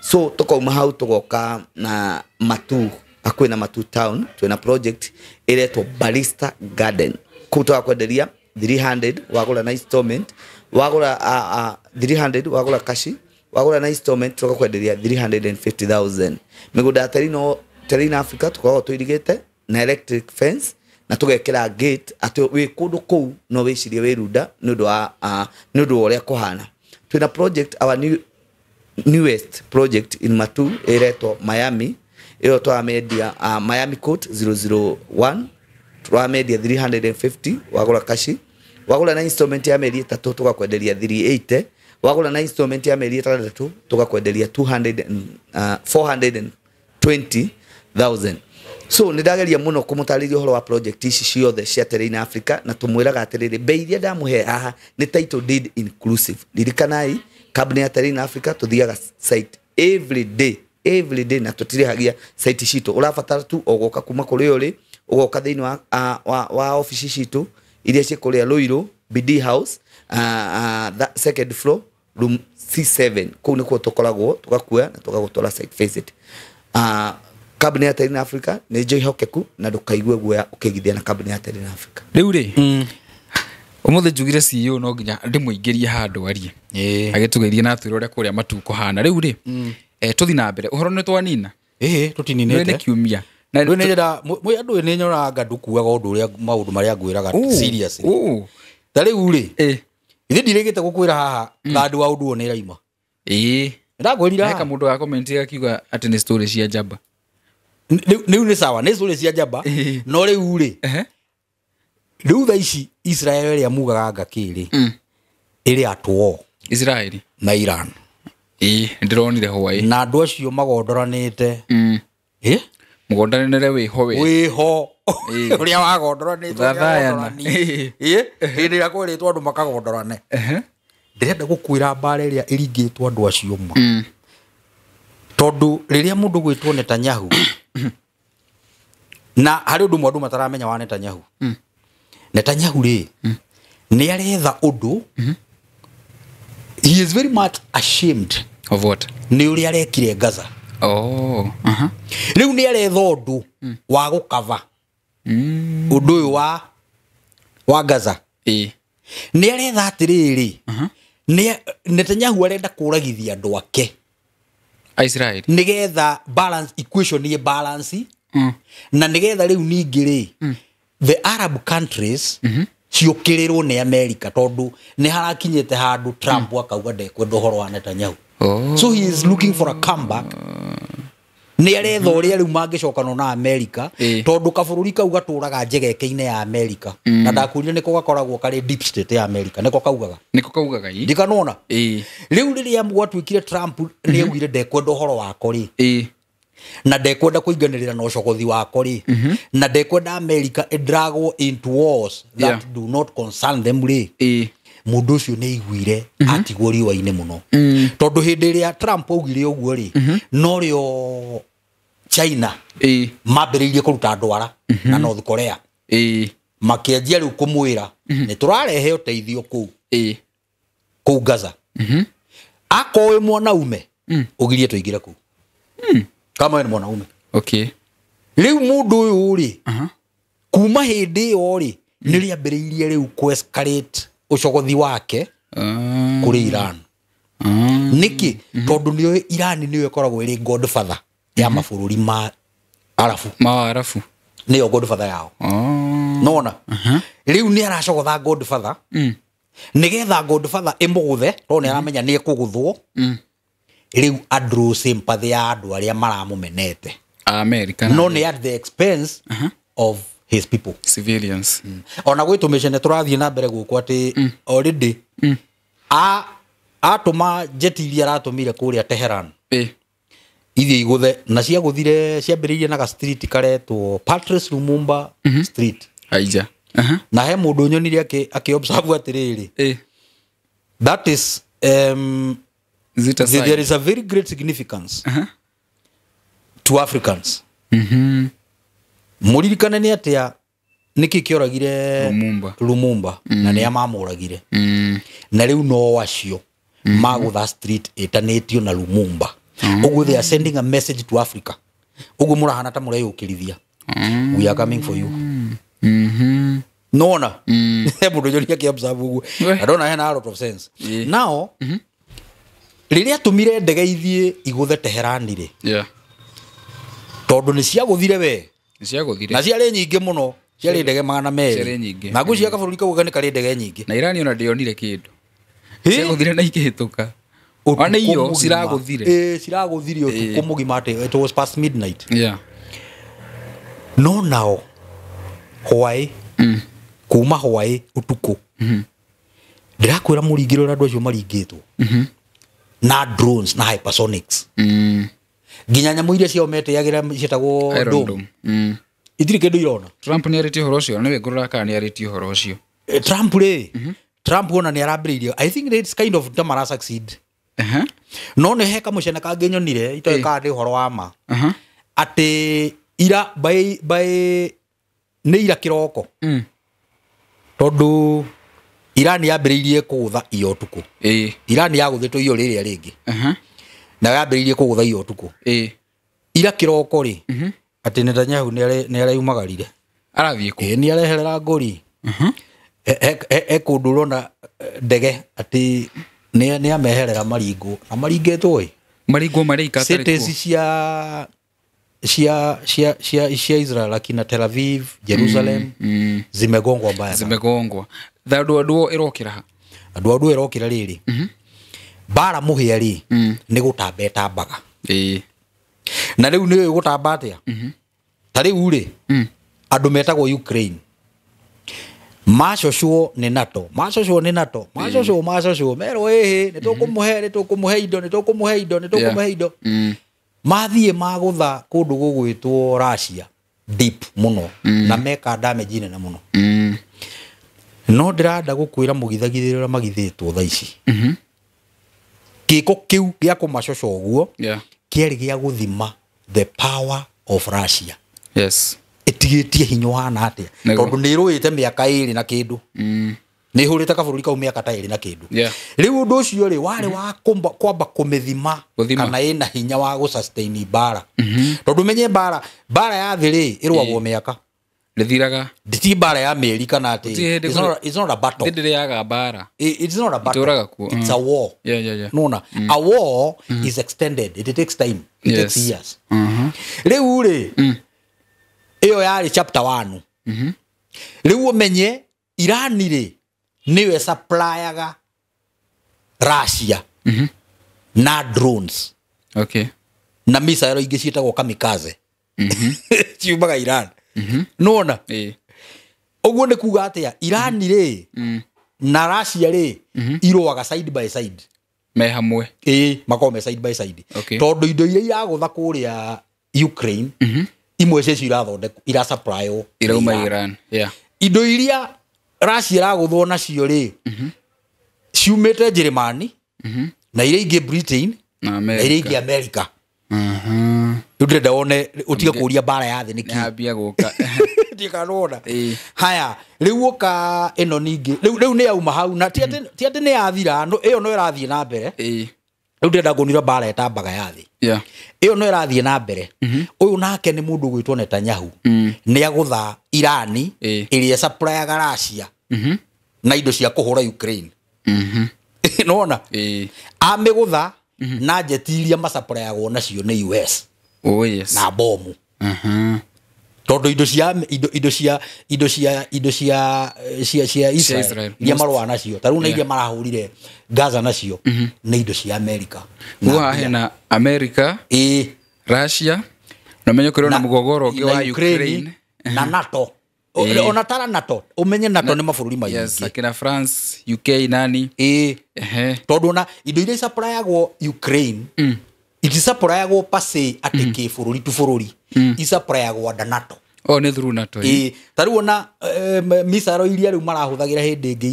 D: So tũkauma hau tũgoka na Matu, hakuhĩ na Matu town twĩna project ĩretwo Barista Garden. Kũu tũgakwenderia 300 wagũra na installment, wagũra 300 wagũra kashi, wagũra na installment tũgakwenderia 350,000. Mĩgũnda ya Terrain Africa tũkoragwo tũirigĩte na electric fence na tũgekĩra gate atĩ wĩ kũndũ kũu no wĩcirie wĩ runda nĩ ũndũ wa nĩ ũndũ wa ũrĩa kũhana. Twĩna project, our newest project in Matu ĩretwo Miami, ĩyo tũramendia Miami Court 001 tũramendia 350 wagũra kashi, wagũra na installment ya mĩeri 3 tũgakwenderia 380, wagũra na installment ya mĩeri 6 tũgakwenderia 420,000. So nĩ ndageria mũno kũmũtarĩria ũhoro wa project ici ciothe cia Terrain Africa na tũmwĩraga atĩrĩrĩ, bei iria ndamũhe haha nĩ title deed inclusive. Ririkanai kambuni ya Terrain Africa tũthiaga site every day, every day, na tũtirĩhagia site citũ. Ũrabatara tu o gũka kuma kũrĩa ũrĩ, ũgoka thĩinĩ wa obici citũ iria ciĩ kũrĩa Ruiru BD House, that second floor room C7. Kũu nĩkuo tũkoragwo, tũgakuoya na tũgagũtwara site visit. Kambuni ya Terrain Africa nĩ njĩhokeku na ndũkaigue guoya ũkĩigithia na kambuni ya Terrain Africa.
A: Rĩu rĩ, ũmũthĩ njugire CEO no nginya ndĩmũingĩrie handũ arie, agĩtũgeithie na atwĩre ũrĩa kũrĩa Matu kũhana. Rĩu rĩ, tũthi na mbere, ũhoro nĩ twanina.
B: Ĩĩ.
A: Rĩu
B: Tũtininĩte.
A: nĩ kiumia. Na
B: Rĩu nĩnyenda mwĩ andũ nĩ nyoraga ndukuaga ũndũ ũrĩa maũndũ marĩa ngwĩraga seriously. Ta rĩu rĩ, ithe ndirĩgĩte gũkwĩra haha thandi wa ũndũ ũyũ nĩ ĩraima. Ndakwĩrira.
A: Heka mũndũ wa comment akiuga atĩ nĩ story cia njamba.
B: Rĩu nĩ sawa, nĩ story cia njamba, no rĩu rĩ, rĩu thaa ici Israel ĩrĩa mugaga nga kĩrĩ ĩrĩ at war
A: Israeli
B: na Iran.
A: Ĩĩ, nĩndĩronire hwaĩ.
B: Na andũ acio magondoranĩte. Ĩ.
A: Mũgondanĩre wĩho we.
B: Wĩho.
A: Ĩĩ.
B: Ũrĩa wagondoranĩtwo.
A: Thathayana.
B: Hĩndĩ ĩrĩa kwerĩtwo andũ makagondorane. Ndĩrenda gũkwĩra mbara ĩrĩa ĩringĩtwo andũ acio ma. Tondũ rĩrĩa mũndũ gwĩtwo Netanyahu, na harĩ ũndũ ũmwe andũ mataramenya wa Netanyahu. Netanyahu rĩ, nĩ aretha ũndũ. He is very much ashamed.
A: Of what?
B: Nĩ ũrĩa arekire Gaza.
A: Oh. Aha.
B: Rĩu nĩ aretha ũndũ wa gũkava ũndũ ũyũ wa Gaza.
A: Ĩĩ.
B: Nĩ aretha atĩrĩrĩ, nĩ Netanyahu arenda kũragithia andũ ake
A: Aisraeli.
B: nĩgetha balance equation ĩ balance, na nĩgetha rĩu ningĩ rĩ, the Arab countries ciũkĩrĩrwo nĩ America, tondũ nĩ harakinyĩte handũ Trump akauga ndekwenda ũhoro wa Netanyahu.
A: Oh.
B: So he is looking for a comeback. Nĩ aretha ũrĩa rĩu mangĩcokanwo na America, tondũ kabũrũri kau gatũraga njegeke-inĩ ya America. Na ndakwĩrire nĩko gakoragwo karĩ deep state ya America, nĩko kaugaga.
A: Nĩko kaugaga ĩ.
B: Ndikanona.
A: Ĩĩ.
B: Rĩu rĩrĩa gwatuĩkire Trump nĩ augire ndekwenda ũhoro wako rĩ, na ndekwenda kũinganĩrĩra na ũcogothi wako rĩ, na ndekwenda America ĩdragwo into wars that do not concern them rĩ, mũndũ ũcio nĩ aiguire atigwo riũa-inĩ mũno. Tondũ hĩndĩ ĩrĩa Trump augire ũguo rĩ, norĩo China mambĩrĩirie kũruta ndwara na North Korea. Makĩanjia rĩu kũmwĩra nĩ tũrarehe ũteithio kũu kũu Gaza. Akorwo wĩ mwanaume, ũgirie tũingĩre kũu. Kama we nĩ mwanaume.
A: Okay.
B: Rĩu mũndũ ũyũ rĩ, kuma hĩndĩ ĩyo rĩ, nĩ rĩambĩrĩirie rĩu kũ-escalate ũcogothi wake kũrĩ Iran. Nĩkĩ? Tondũ nĩoĩ Iran nĩyo ĩkoragwo ĩrĩ godfather ya mabũrũri ma Arabu.
A: Ma Arabu.
B: Nĩyo godfather yao. Nona? Rĩu nĩ aracogotha godfather. Nĩgetha godfather ĩmũgũthe, tondũ nĩ aramenya nĩ ekũgũthwo. Rĩu adraw sympathy ya andũ arĩa maramũmenete.
A: America.
B: No nĩ at the expense of his people.
A: Civilians.
B: Ona gwĩ tũmĩcene tũrathiĩ na mbere gũkũ atĩ already atũma jeti iria aratũmire kũrĩa Tehran. Ithiĩ igũthe, na ciagũthire ciambĩrĩirie na ga street karetwo Patrice Lumumba Street.
A: Aija.
B: Na he mũndũ nyonire akĩ observe atĩrĩrĩ. That is there is a very great significance to Africans. Mũririkane nĩ atĩa nĩkĩ kĩoragire Lumumba na nĩa mamũragire. Na rĩu no acio magũtha street ĩtanĩtio na Lumumba. Ũguo they are sending a message to Africa. Ũguo mũrahana ta mũreyũkĩrithia. We are coming for you. Nona. He mũndũ nyonire akĩ-observe ũguo. I don't know, hena a lot of sense. Now, rĩrĩa atũmire ndege ithiĩ igũthe Teherani rĩ, tondũ nĩ ciagũthire we.
A: Nĩ ciagũthire.
B: Na ciarĩ nyingĩ mũno, ciarĩ ndege 200.
A: Ciarĩ nyingĩ.
B: Na ngwĩciria kabũrũri kau nĩ karĩ ndege nyingĩ.
A: Na Irani ona ndĩonire kĩndũ. Ciagũthire na ikĩhĩtũka. Ona iyo ciragũthire.
B: Ciragũthire ũtukũ mũgima atĩ it was past midnight. No nao hwaĩ, kuma hwaĩ ũtukũ. Ndĩrakwĩra mũringĩro ũrĩa andũ acio maringĩtwo. Na drones na hypersonics. Nginya nyamũ iria ciao metĩagĩra ciĩtagwo
A: Iron
B: dome.
A: Dome.
B: Itirĩ kĩndũ irona.
A: Trump nĩ arĩtie ũhoro ũcio, nĩwe ngũrora kana nĩ arĩtie ũhoro ũcio.
B: Trump rĩ, Trump ona nĩ arambĩrĩirie. I think it's kind of ta mara succeed. No nĩ he kamũcene kangĩ nyonire, itoĩ kana nĩ ũhoro wa ma. Atĩ ira by nĩ ira kĩroko. Tondũ Iran yambĩrĩirie kũgũtha iyo ũtukũ. Iran yagũthĩtwo iyo rĩrĩa rĩngĩ. Na yambĩrĩirie kũgũtha iyo ũtukũ. Ira kĩroko rĩ, atĩ Netanyahu nĩ areyumagarire.
A: Arathiĩ kũ?
B: Nĩ areherera ngũri. He kũndũ ũrona ndege atĩ nĩ ameherera maringũ. Na maringĩtwo ĩ?
A: Maringwo marĩa ikatarĩ
B: Cities
A: kuo.
B: cia Israel akina Tel Aviv, Jerusalem, zimegongwa mbaya sana.
A: Zimegongwa. Thandũ andũ ĩrokĩra ha?
B: Andũ andũ ĩrokĩra rĩrĩ. Mbara mũhĩa rĩ, nĩ gũtamba ĩtambaga. Na rĩu nĩ ũĩ gũtamba atĩa? Ta rĩu rĩ, andũ metagwo Ukraine. Macocwo nĩ NATO, macocwo nĩ NATO, macocwo, merwo ĩhĩ, nĩ tũkũmũhe, nĩ tũkũmũhe indo, nĩ tũkũmũhe indo, nĩ tũkũmũhe indo. Mathiĩ magũtha kũndũ gũgwĩtwo Russia deep mũno na meka damage nene mũno. No ndĩrenda gũkwĩra mũgithagithĩre ũrĩa magithĩtwo thaa ici. Gĩko kĩu gĩa kũmacoca ũguo kĩarĩ gĩa gũthima the power of Russia.
A: Yes.
B: Ĩtigĩtie hinya ũhana atĩa?
A: Nĩguo.
B: Tondũ nĩ ĩrũĩte mĩaka ĩrĩ na kĩndũ. Nĩ ĩhũrĩte kabũrũri kau mĩaka ta ĩrĩ na kĩndũ. Rĩu ũndũ ũcio rĩ warĩ wa kwamba kũmĩthima
A: Gũthima.
B: kana ĩna hinya wa gũ sustain mbara. Tondũ menye mbara ya thĩ rĩ ĩrũagwo mĩaka.
A: Ndĩthiraga.
B: Ti mbara ya mĩeri kana atĩ
A: Gũtirĩ hĩndĩ
B: it's not a battle.
A: Thĩ ndĩrĩaga mbara.
B: It's not a battle.
A: Itũraga kuo.
B: It's a war. Nona a war is extended. It takes time. It takes years. Rĩu rĩ ĩyo yarĩ chapter 1. Rĩu ũmenye Iran rĩ nĩyo ĩsupplyaga Russia na drones na missile ingĩ ciĩtagwo kamikaze ciumaga Iran. Nona ũguo nĩ kuga atĩa Iran rĩ na Russia rĩ irũaga side by side.
A: Me hamwe.
B: Ĩĩ, makoragwo me side by side. Tondũ indo iria iragũtha kũrĩa Ukraine imwe ciacio irathondekwo irasupplywo
A: Irauma
B: nĩ
A: Iran.
B: Indo iria Russia iragũthwo nacio rĩ ciumĩte Njĩrĩmani na iria ingĩ Britain
A: Na
B: na iria ingĩ
A: America.
B: America. Rĩu ndĩrenda wone ũtige kũũria mbara ya thĩ nĩkĩ.
A: Nĩyambia gũka.
B: Ndikanona.
A: Ĩĩ.
B: Haya, rĩu ũka ĩno ningĩ rĩu nĩ yauma hau na ti atĩ nĩ yathira ĩyo no ĩrathiĩ na mbere. Rĩu ndĩrenda nguonire mbara ĩtambaga ya thĩ. Ĩyo no ĩrathiĩ na mbere. Ũyũ nake nĩ mũndũ ũgwĩtwo Netanyahu. Nĩ agũtha Irani ĩrĩa ĩsupplyaga Russia na indo cia kũhũra Ukraine. Nĩwona? Amĩgũtha na njeti iria masuppliagwo nacio nĩ US
A: Oh yes.
B: na bomu. Tondũ indo cia indo indo cia indo cia indo cia cia cia Israel
A: Israel.
B: iria marũaga nacio ta rĩu na iria marahũrire Gaza nacio nĩ indo cia America.
A: Guo haha hena America,
B: Ĩĩ.
A: Russia, na menye kũrĩ na mũgogoro ũngĩ wa Ukraine.
B: Na NATO. Ona tara NATO ũmenye NATO nĩ mabũrũri
A: Yes,
B: maingĩ.
A: akina France, UK nani.
B: Ĩĩ. Tondũ ona indo iria icapurayagwo Ukraine iticapurayagwo pase atĩ kĩbũrũri tu bũrũri icapurayagwo under NATO.
A: Oh, nĩ through NATO.
B: Ĩĩ, ta rĩu ona missile iria rĩu marahũthagĩra hĩndĩ ĩngĩ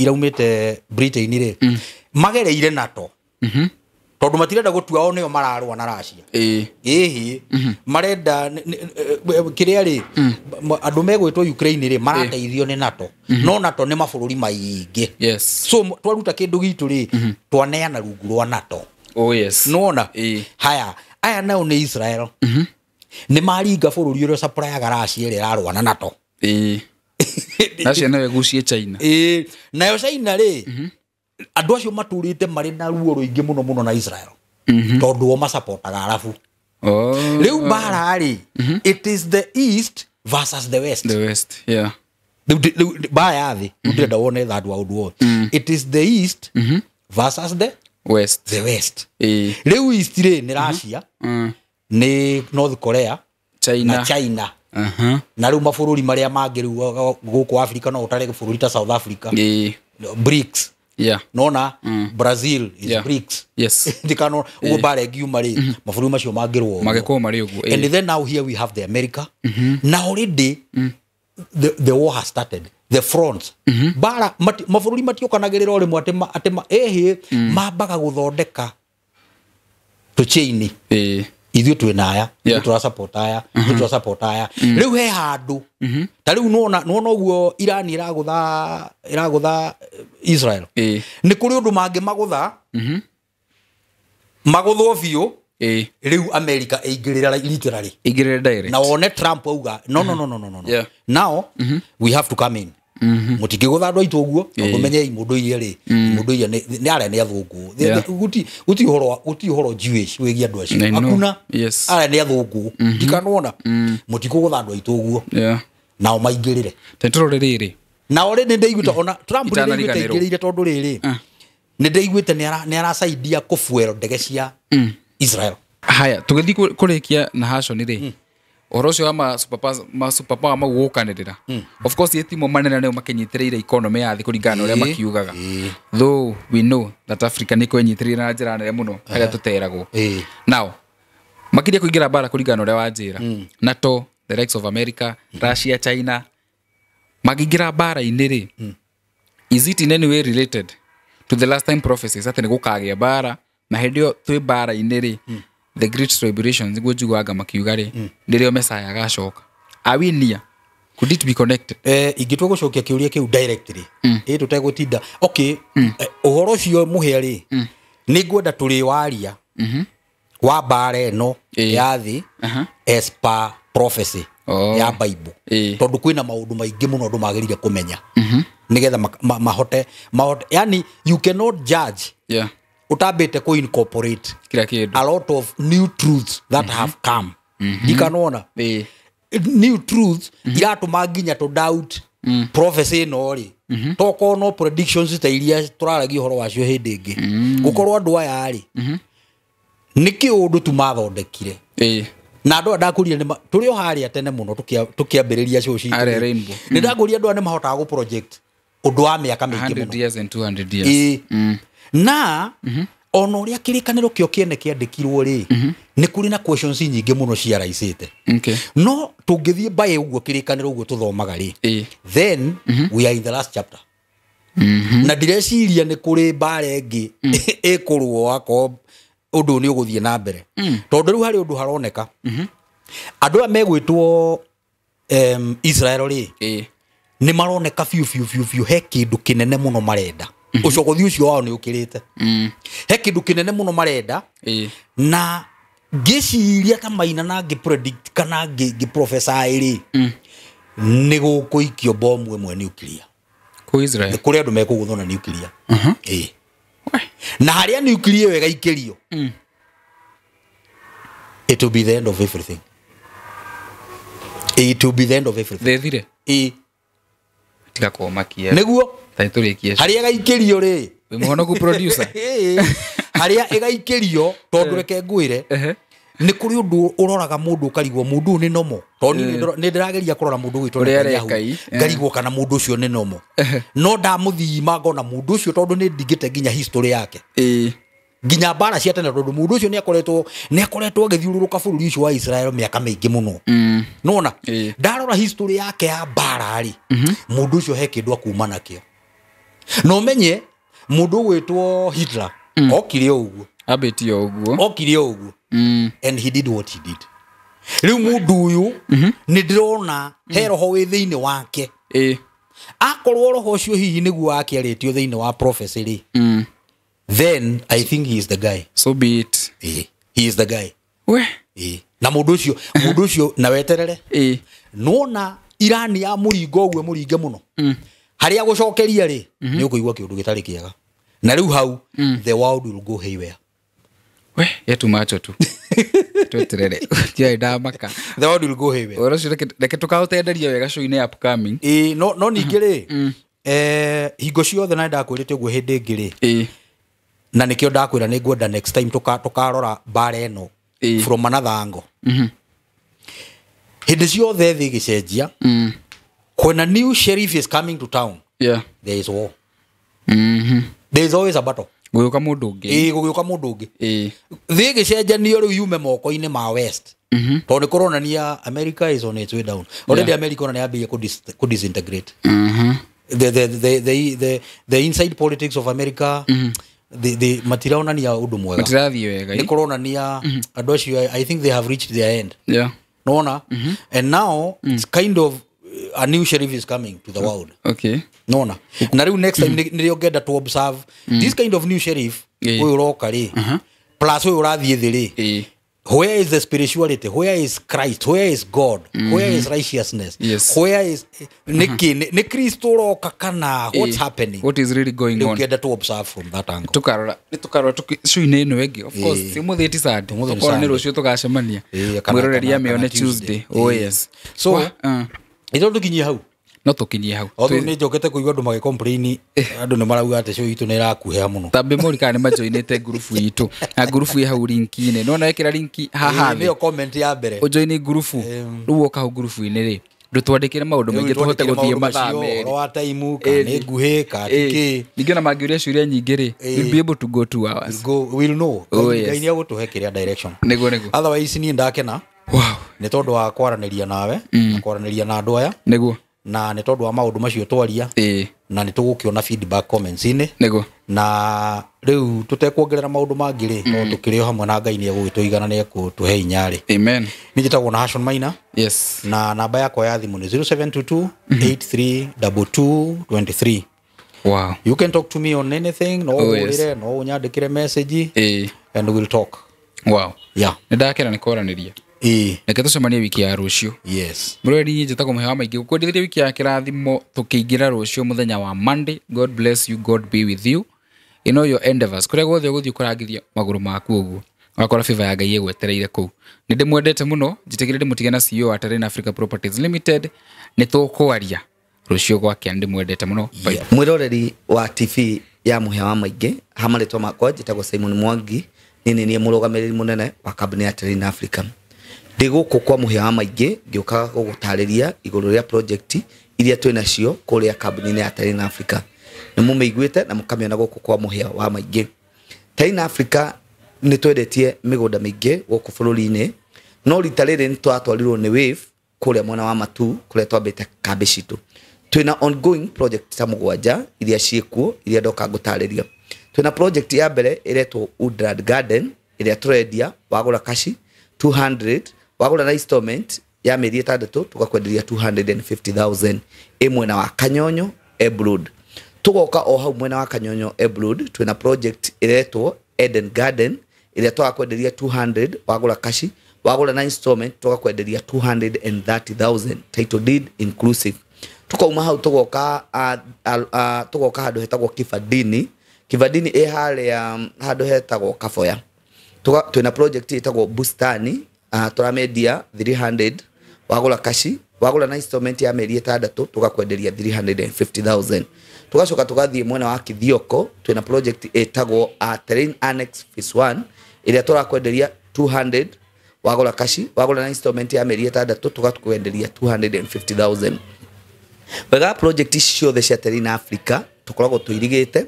B: iraumĩte Britain rĩ magereire NATO. Tondũ matirenda gũtua o nĩo mararũa na Russia. Ĩhĩ, marenda kĩrĩa rĩ andũ megwĩtwo Ukraine rĩ marateithio nĩ NATO. No NATO nĩ mabũrũri maingĩ.
A: Yes.
B: So twaruta kĩndũ gitũ rĩ twaneana rungu rwa NATO.
A: Oh yes.
B: Nĩwona?
A: Ĩĩ.
B: Haya, aya nao nĩ Israel. Nĩ maringa bũrũri ũrĩa ũsupplyaga Russia ĩrĩa ĩrarũa na NATO.
A: Russia nayo ĩgucie China.
B: Ĩĩ, nayo China rĩ andũ acio matũrĩte marĩ na ruo rũingĩ mũno mũno na Israel. Tondũ o masapotaga Arabu.
A: Oh.
B: Rĩu mbara rĩ it is the East versus the West.
A: The West. Yeah.
B: Rĩu mbara ya thĩ rĩu ndĩrenda wone thandũ wa ũndũ wothe. It is the East versus the
A: West.
B: the West.
A: Ĩĩ.
B: Rĩu East rĩ nĩ Russia, nĩ North Korea
A: China.
B: na China. Na rĩu mabũrũri marĩa mangĩ rĩu gũkũ Africa no ũtare bũrũri ta South Africa. BRICS. Nona Brazil is BRICS.
A: Yes.
B: Ndikano ũguo mbara ĩngiuma rĩ mabũrũri macio mangĩrũa ũguo.
A: Magĩkorwo marĩ ũguo.
B: And then now here we have the America. Na already the war has started. The front. Mbara mabũrũri matiũkanagĩrĩra o rĩmwe atĩ ĩhĩ mambaga gũthondeka tũchaini. Ithuĩ twĩna aya, ithuĩ tũrasupport aya, ithuĩ tũrasupport aya. Rĩu he handũ ta rĩu nĩwona ũguo Iran ĩragũtha Israel. Nĩ kũrĩ ũndũ mangĩ magũtha magũthwo biũ rĩu America ĩingĩrĩra literally.
A: Ĩingĩrĩre direct.
B: Na wone Trump auga no no no no no no. Now we have to come in. Mũtingĩgũtha andũ aitũ ũguo tondũ menyei mũndũ iria rĩ mũndũ iria nĩ arĩa nĩ athũngũ. Gũtirĩ ũhoro Jewish wĩgiĩ andũ acio.
A: I know.
B: Hakuna.
A: Yes.
B: Arĩa nĩ athũngũ. Ndikanona. Mũtikũgũtha andũ aitũ ũguo. Nao maingĩrĩre.
A: Tũrore rĩrĩ.
B: Nao rĩ nĩ ndaiguĩte ona Trump nĩ ndaiguĩte
A: Itanariganĩrwo.
B: aingĩrĩire tondũ rĩrĩ nĩ ndaiguĩte nĩ aracaidia kũbuero ndege cia Israel.
A: Haya, tũgĩthiĩ kũrĩkia na haconi rĩ ũhoro ũcio wa ma superpower mau gũkanĩrĩra. Of course ĩtimo manene nĩo makĩnyitĩrĩire economy ya thĩ kũringana na ũrĩa makiugaga. Though we know that Africa nĩ kwĩnyitĩrĩire na njĩra nene mũno harĩa tũteragwo. Now Makirie kũingĩra mbara kũringana na ũrĩa wanjĩra. NATO, the likes of America, Russia, China makĩingĩra mbara-inĩ rĩ, is it in any way related to the last time prophecies atĩ nĩ gũkagĩa mbara na hĩndĩ ĩyo twĩ mbara-inĩ rĩ, the great tribulations nĩguo njiguaga makiuga rĩ, nĩrĩo Messiah agacoka? Are we near? Could it be connected?
B: Ingĩtua gũcokia kĩũria kĩu directly ĩ tũtegũtinda, okay, ũhoro ũcio mũhĩa rĩ, nĩ ngwenda tũrĩ waria wa mbara ĩno ya thĩ as per prophecy ya Bible, tondũ kwĩna maũndũ maingĩ mũno andũ magĩrĩire kũmenya nĩgetha mahote yani you cannot judge ũtambĩte kũ incorporate
A: kila kĩndũ,
B: a lot of new truths that have come. Ndikanona new truths iratũma nginya to doubt prophecy ĩno rĩ, tokorwo no predictions ta iria tũraragia ũhoro wacio hĩndĩ ĩngĩ, gũkorwo andũ aya rĩ nĩ kĩũndũ tu mathondekire na andũ aya ndakũrire tũrĩ o harĩa tene mũno tũkĩambĩrĩria show citũ.
A: Harĩa Rainbow.
B: Nĩ ndakũrire andũ aya nĩ mahotaga gũ project ũndũ wa mĩaka mĩingĩ
A: 100
B: mũno
A: years and 200 years.
B: Na ona ũrĩa kĩrĩkanĩro kĩo kĩene kĩandĩkirwo rĩ, nĩ kũrĩ na questions nyingĩ mũno ciaraicĩte. No tũngĩthiĩ by ũguo kĩrĩkanĩro ũguo tũthomaga rĩ, then we are in the last chapter. Na ndireciria nĩ kũrĩ mbara ĩngĩ ĩkũrũo akorwo ũndũ nĩ ũgũthiĩ na mbere, tondũ rĩu harĩ ũndũ haroneka andũ aya megwĩtwo Israel rĩ, nĩ maroneka biũ biũ biũ biũ he kĩndũ kĩnene mũno marenda. Ũcogothi ũcio wao nĩ ũkĩrĩte. He kĩndũ kĩnene mũno marenda. Na ngĩciria ta Maina na ngĩ predict kana ngĩ prophesy rĩ, nĩ gũkũikio bomu ĩmwe nuclear
A: Kũ Israel?
B: Nĩ kũrĩ andũ mekũgũthwo na nuclear. Na harĩa nuclear ĩyo ĩgaikĩrio, it will be the end of everything. It will be the end of everything.
A: Thĩ ĩthire? Tiga kũmakia.
B: Nĩguo
A: Ta tũrĩkie.
B: Harĩa ĩgaikĩrio rĩ,
A: Wĩ mũhonoku producer.
B: Harĩa ĩgaikĩrio, tondũ reke ngwĩre, nĩ kũrĩ ũndũ ũroraga mũndũ ũkarigwo mũndũ ũyũ nĩ nomo, tondũ nĩ ndĩrageria kũrora mũndũ ũgwĩtwo
A: Ũrĩa
B: Netanyahu,
A: areka ĩ.
B: ngarigwo kana mũndũ ũcio nĩ nomo, no ndamũthima ngona mũndũ ũcio, tondũ nĩ ndingĩte nginya history yake, nginya mbara cia tene, tondũ mũndũ ũcio nĩ akoretwo agĩthiũrũrũka bũrũri ũcio wa Israel mĩaka mĩingĩ mũno. Nona ndarora history yake ya mbara rĩ, mũndũ ũcio he kĩndũ akuma nakĩo. Na ũmenye mũndũ ũgwĩtwo Hitler okire o ũguo.
A: Ambĩtie o ũguo.
B: Okire o ũguo. And he did what he did. Rĩu mũndũ ũyũ nĩ ndĩrona he roho wĩ thĩinĩ wake. Akorwo roho ũcio hihi nĩguo akĩarĩtio thĩinĩ wa prophecy rĩ, then I think he is the guy.
A: So be it.
B: He is the guy.
A: We.
B: Na mũndũ ũcio na weterere. Nona Irani ya mũringo ũguo mũringe mũno. Harĩa gũcokeria rĩ, nĩ ũkũigua kĩũndũ gĩtarĩ kĩega. Na rĩu hau the world will go haywire.
A: We, yetu macho tu. Tweterere. Ndiarĩ ndamaka.
B: The world will go haywire.
A: Ũhoro ũcio reke tũkaũtenderia wega show-inĩ upcoming.
B: No ningĩ rĩ, hingo ciothe na ndakwĩrĩte ũguo hĩndĩ ĩngĩ rĩ, na nĩkĩo ndakwĩra nĩ ngwenda next time tũkarora mbara ĩno from another angle. Hĩndĩ ciothe thĩ ĩgĩcenjia, when a new sheriff is coming to town, there is war. There is always a battle.
A: Gũgĩũka mũndũ ũngĩ.
B: Gũgĩũka mũndũ ũngĩ. Thĩ ĩgĩcenjanio rĩu yume moko-inĩ ma West. Tondũ nĩ kũronania America is on its way down. Already America ona nĩ yambĩrĩirie kũ disintegrate. The inside politics of America, the matironania ũndũ mwega.
A: Matirathiĩ wega.
B: Nĩ kũronania andũ acio, I think they have reached their end. Nona? And now it's kind of a new sheriff is coming to the world. Nona. Na rĩu next time nĩrĩo ngenda to observe this kind of new sheriff ũyũ ũroka rĩ, plus ũyũ ũrathiĩ thĩ rĩ, where is the spirituality? Where is Christ? Where is God? Where is righteousness? Where is nĩ Kristo ũroka kana what's happening?
A: What is really going on?
B: Ngenda to observe from that angle.
A: Tukarora show-inĩ ĩno ĩngĩ. Of course, ũmũthĩ ti Sunday. Tũkorwo nĩ rũciũ tũgacemania. Mwĩroreri amĩone Tuesday. Oh yes.
B: So, ĩno tũkinyie hau.
A: No tũkinyie hau.
B: Although nĩ njokete kũigua andũ magĩcomplain, andũ nĩ marauga atĩ show itũ nĩ ĩrakuhĩha mũno.
A: Tambe mori kana nĩ majoinĩte ngurubu itũ. Na ngurubu ĩ hau linki-inĩ. Nĩwona wekĩra linki haha thĩ.
B: Nĩyo comment ya mbere.
A: Ũjoini ngurubu. Rĩu woka hau ngurubu-inĩ rĩ, Ndũtwandĩkĩre maũndũ maingĩ tũhote gũthiĩ mathaa merĩ.
B: Ũhoro wa time, kana nĩ nguhĩ kana kĩ.
A: Ningĩ ona mangĩũria ciũria nyingĩ rĩ, we'll be able to go 2 hours.
B: Go, we'll know.
A: Oh, yes.
B: Ngai nĩ egũtũhe kĩrĩa direction.
A: Nĩguo nĩguo.
B: Otherwise niĩ ndakena nĩ tondũ wa kwaranĩria nawe na kwaranĩria na andũ aya, na nĩ tondũ wa maũndũ macio twaria, na nĩ tũgũkĩona feedback comments-inĩ. Na rĩu tũtekuongerera maũndũ mangĩ rĩ, no tũkĩrĩ o hamwe na Ngai nĩ egũgĩtũigana, nĩ egũtũhe inya rĩ.
A: Amen.
B: Nĩ njĩtagwo na Hashon Maina, na namba yakwa ya thimũ nĩ 0722 832223. You can talk to me on anything, no ũhũrĩre, no ũnyandĩkĩre message, and we'll talk. Yeah.
A: Nĩ ndakena nĩ kwaranĩria. Reke tũcemanie wiki ya rũciũ.
B: Yes.
A: Mũrori, njĩtagwo Mũhĩa wa Maingĩ, gũkwendithĩria wiki ya kĩrathimo tũkĩingĩra rũciũ mũthenya wa Monday. God bless you, God be with you in all your endeavors. Kũrĩa guothe ũgũthiĩ kũrangithia magũrũ maku ũguo, wakora favor ya Ngai ĩgwetereire kũu. Nĩ ndĩmwendete mũno, njĩtĩkĩre ndĩmũtige na CEO wa Terrain Africa Properties Limited. Nĩ tũkwaria rũciũ gwakĩa. Nĩ ndĩmwendete mũno. Bye.
D: Mwiroreri wa TV ya Mũhĩa wa Maingĩ, ha marĩtwa makwa njĩtagwo Simon Mwangi, niĩ nĩ niĩ mũrũgamĩrĩri mũnene wa kambuni ya Terrain Africa. Ndĩ gũkũ kwa Mũhĩa wa Maingĩ ngĩũka gũgũtarĩria igũrũ rĩa project iria twĩ nacio kũrĩa kambuni-inĩ ya Terrain Africa. Nĩ mũmĩiguĩte na mũkamĩona gũkũ kwa Mũhĩa wa Maingĩ. Terrain Africa nĩ twendetie mĩgũnda mĩingĩ gũkũ bũrũri-inĩ, no rita rĩrĩ nĩ twatwarirwo nĩ Wave kũrĩa mwena wa Matu, kũrĩa twambĩte kambĩ citũ. Twĩna ongoing project ta mũgwanja iria ciĩkuo, iria ndoka ngũtarĩria. Twĩna project ya mbere ĩretwo Woodland Garden, ĩrĩa tũrendia wagũra kashi 200, wagũra na installment ya mĩeri 6 tũgakwenderia 250,000, ĩ mwena wa Kanyonyo Embu Road. Tũgoka o hau mwena wa Kanyonyo Embu Road, twĩna project ĩretwo Eden Garden, ĩrĩa tũgakwenderia 200 wagũra kashi, wagũra na installment tũgakwenderia 230,000, title deed inclusive. Tukauma hau tũgoka tũgoka handũ hetagwo Kibandini. Kibandini ĩ harĩa handũ hetagwo Kaboya. Twĩna project ĩtagwo Bustani, tũramendia 300 wagũra kashi, wagũra na installment ya mĩeri 6 tũgakwenderia 350,000. Tũgacoka tũgathiĩ mwena wa Kithioko, twĩna project ĩtagwo Terrain Annex Phase 1, ĩrĩa tũrakwenderia 200 wagũra kashi, wagũra na installment ya mĩeri 6 tũgakwenderia 250,000. Wega wa project ici ciothe cia Terrain Africa, tũkoragwo tũirigĩte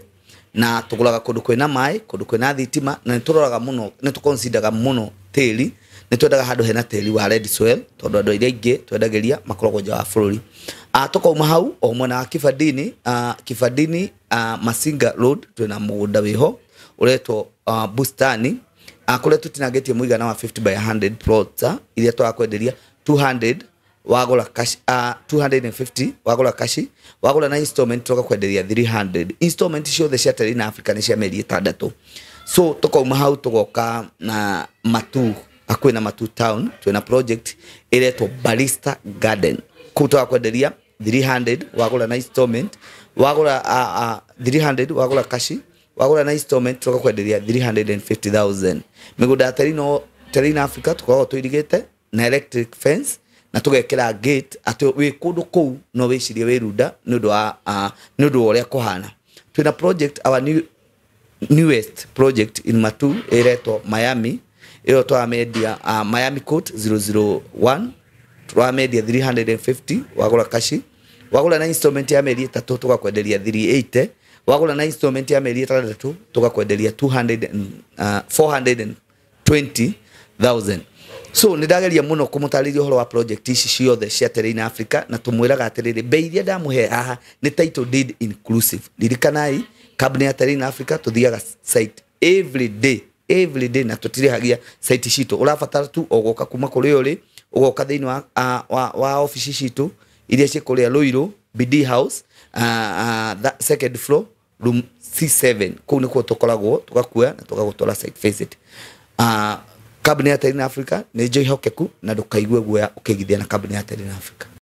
D: na tũgũraga kũndũ kwĩna maĩ, kũndũ kwĩna thitima, na nĩ tũroraga mũno, nĩ tũconsideraga mũno tĩri. Nĩ twendaga handũ hena tĩri wa red soil, tondũ andũ arĩa aingĩ twendagĩria makoragwo nja wa bũrũri. Tũkauma hau o mwena wa Kibandini, Kibandini, Masinga Road, twĩna mũgũnda wĩho ũretwo Bustani, kũrĩa tũtinangĩtie mũigana wa 50 by 100 plots, iria tũrakwenderia 200 wagũra cash, 250 wagũra kashi, wagũra na installment tũgakwenderia 300. Installment ciothe cia Terrain Africa nĩ cia mĩeri 6. So tũkauma hau tũgoka na Matu, hakuhĩ na Matu town, twĩna project ĩretwo Barista Garden. Kũu tũgakwenderia 300 wagũra na installment, wagũra 300 wagũra kashi, wagũra na installment tũgakwenderia 350,000. Mĩgũnda ya Terrain Africa tũkoragwo tũirigĩte na electric fence na tũgekĩra gate atĩ wĩ kũndũ kũu no wĩcirie wĩ runda nĩ ũndũ wa nĩ ũndũ wa ũrĩa kũhana. Twĩna project, our newest project in Matu ĩretwo Miami, ĩyo tũramendia Miami Court 001, tũramendia 350 wagũra kashi, wagũra na installment ya mĩeri 3 tũgakwenderia 380, wagũra na installment ya mĩeri 6 tũgakwenderia 200 and, 420,000. So nĩ ndageria mũno kũmũtarĩria ũhoro wa project ici ciothe cia Terrain Africa, na tũmwĩraga atĩrĩrĩ, bei iria ndamũhe haha nĩ title deed inclusive. Ririkanai kambuni ya Terrain Africa tũthiaga site every day, every day, na tũtirĩhagia site citũ. Ũrabatara tu o gũka kuma kũrĩa ũrĩ, ũgoka thĩinĩ wa ofici citũ iria ciĩ kũrĩa Ruiru BD House, that second floor, room C7. Kũu nĩkuo tũkoragwo, tũgakuoya na tũgagũtwara site visit. Kambuni ya Terrain Africa nĩ njĩhokeku na ndũkaigue guoya ũkĩigithia na kambuni ya Terrain Africa.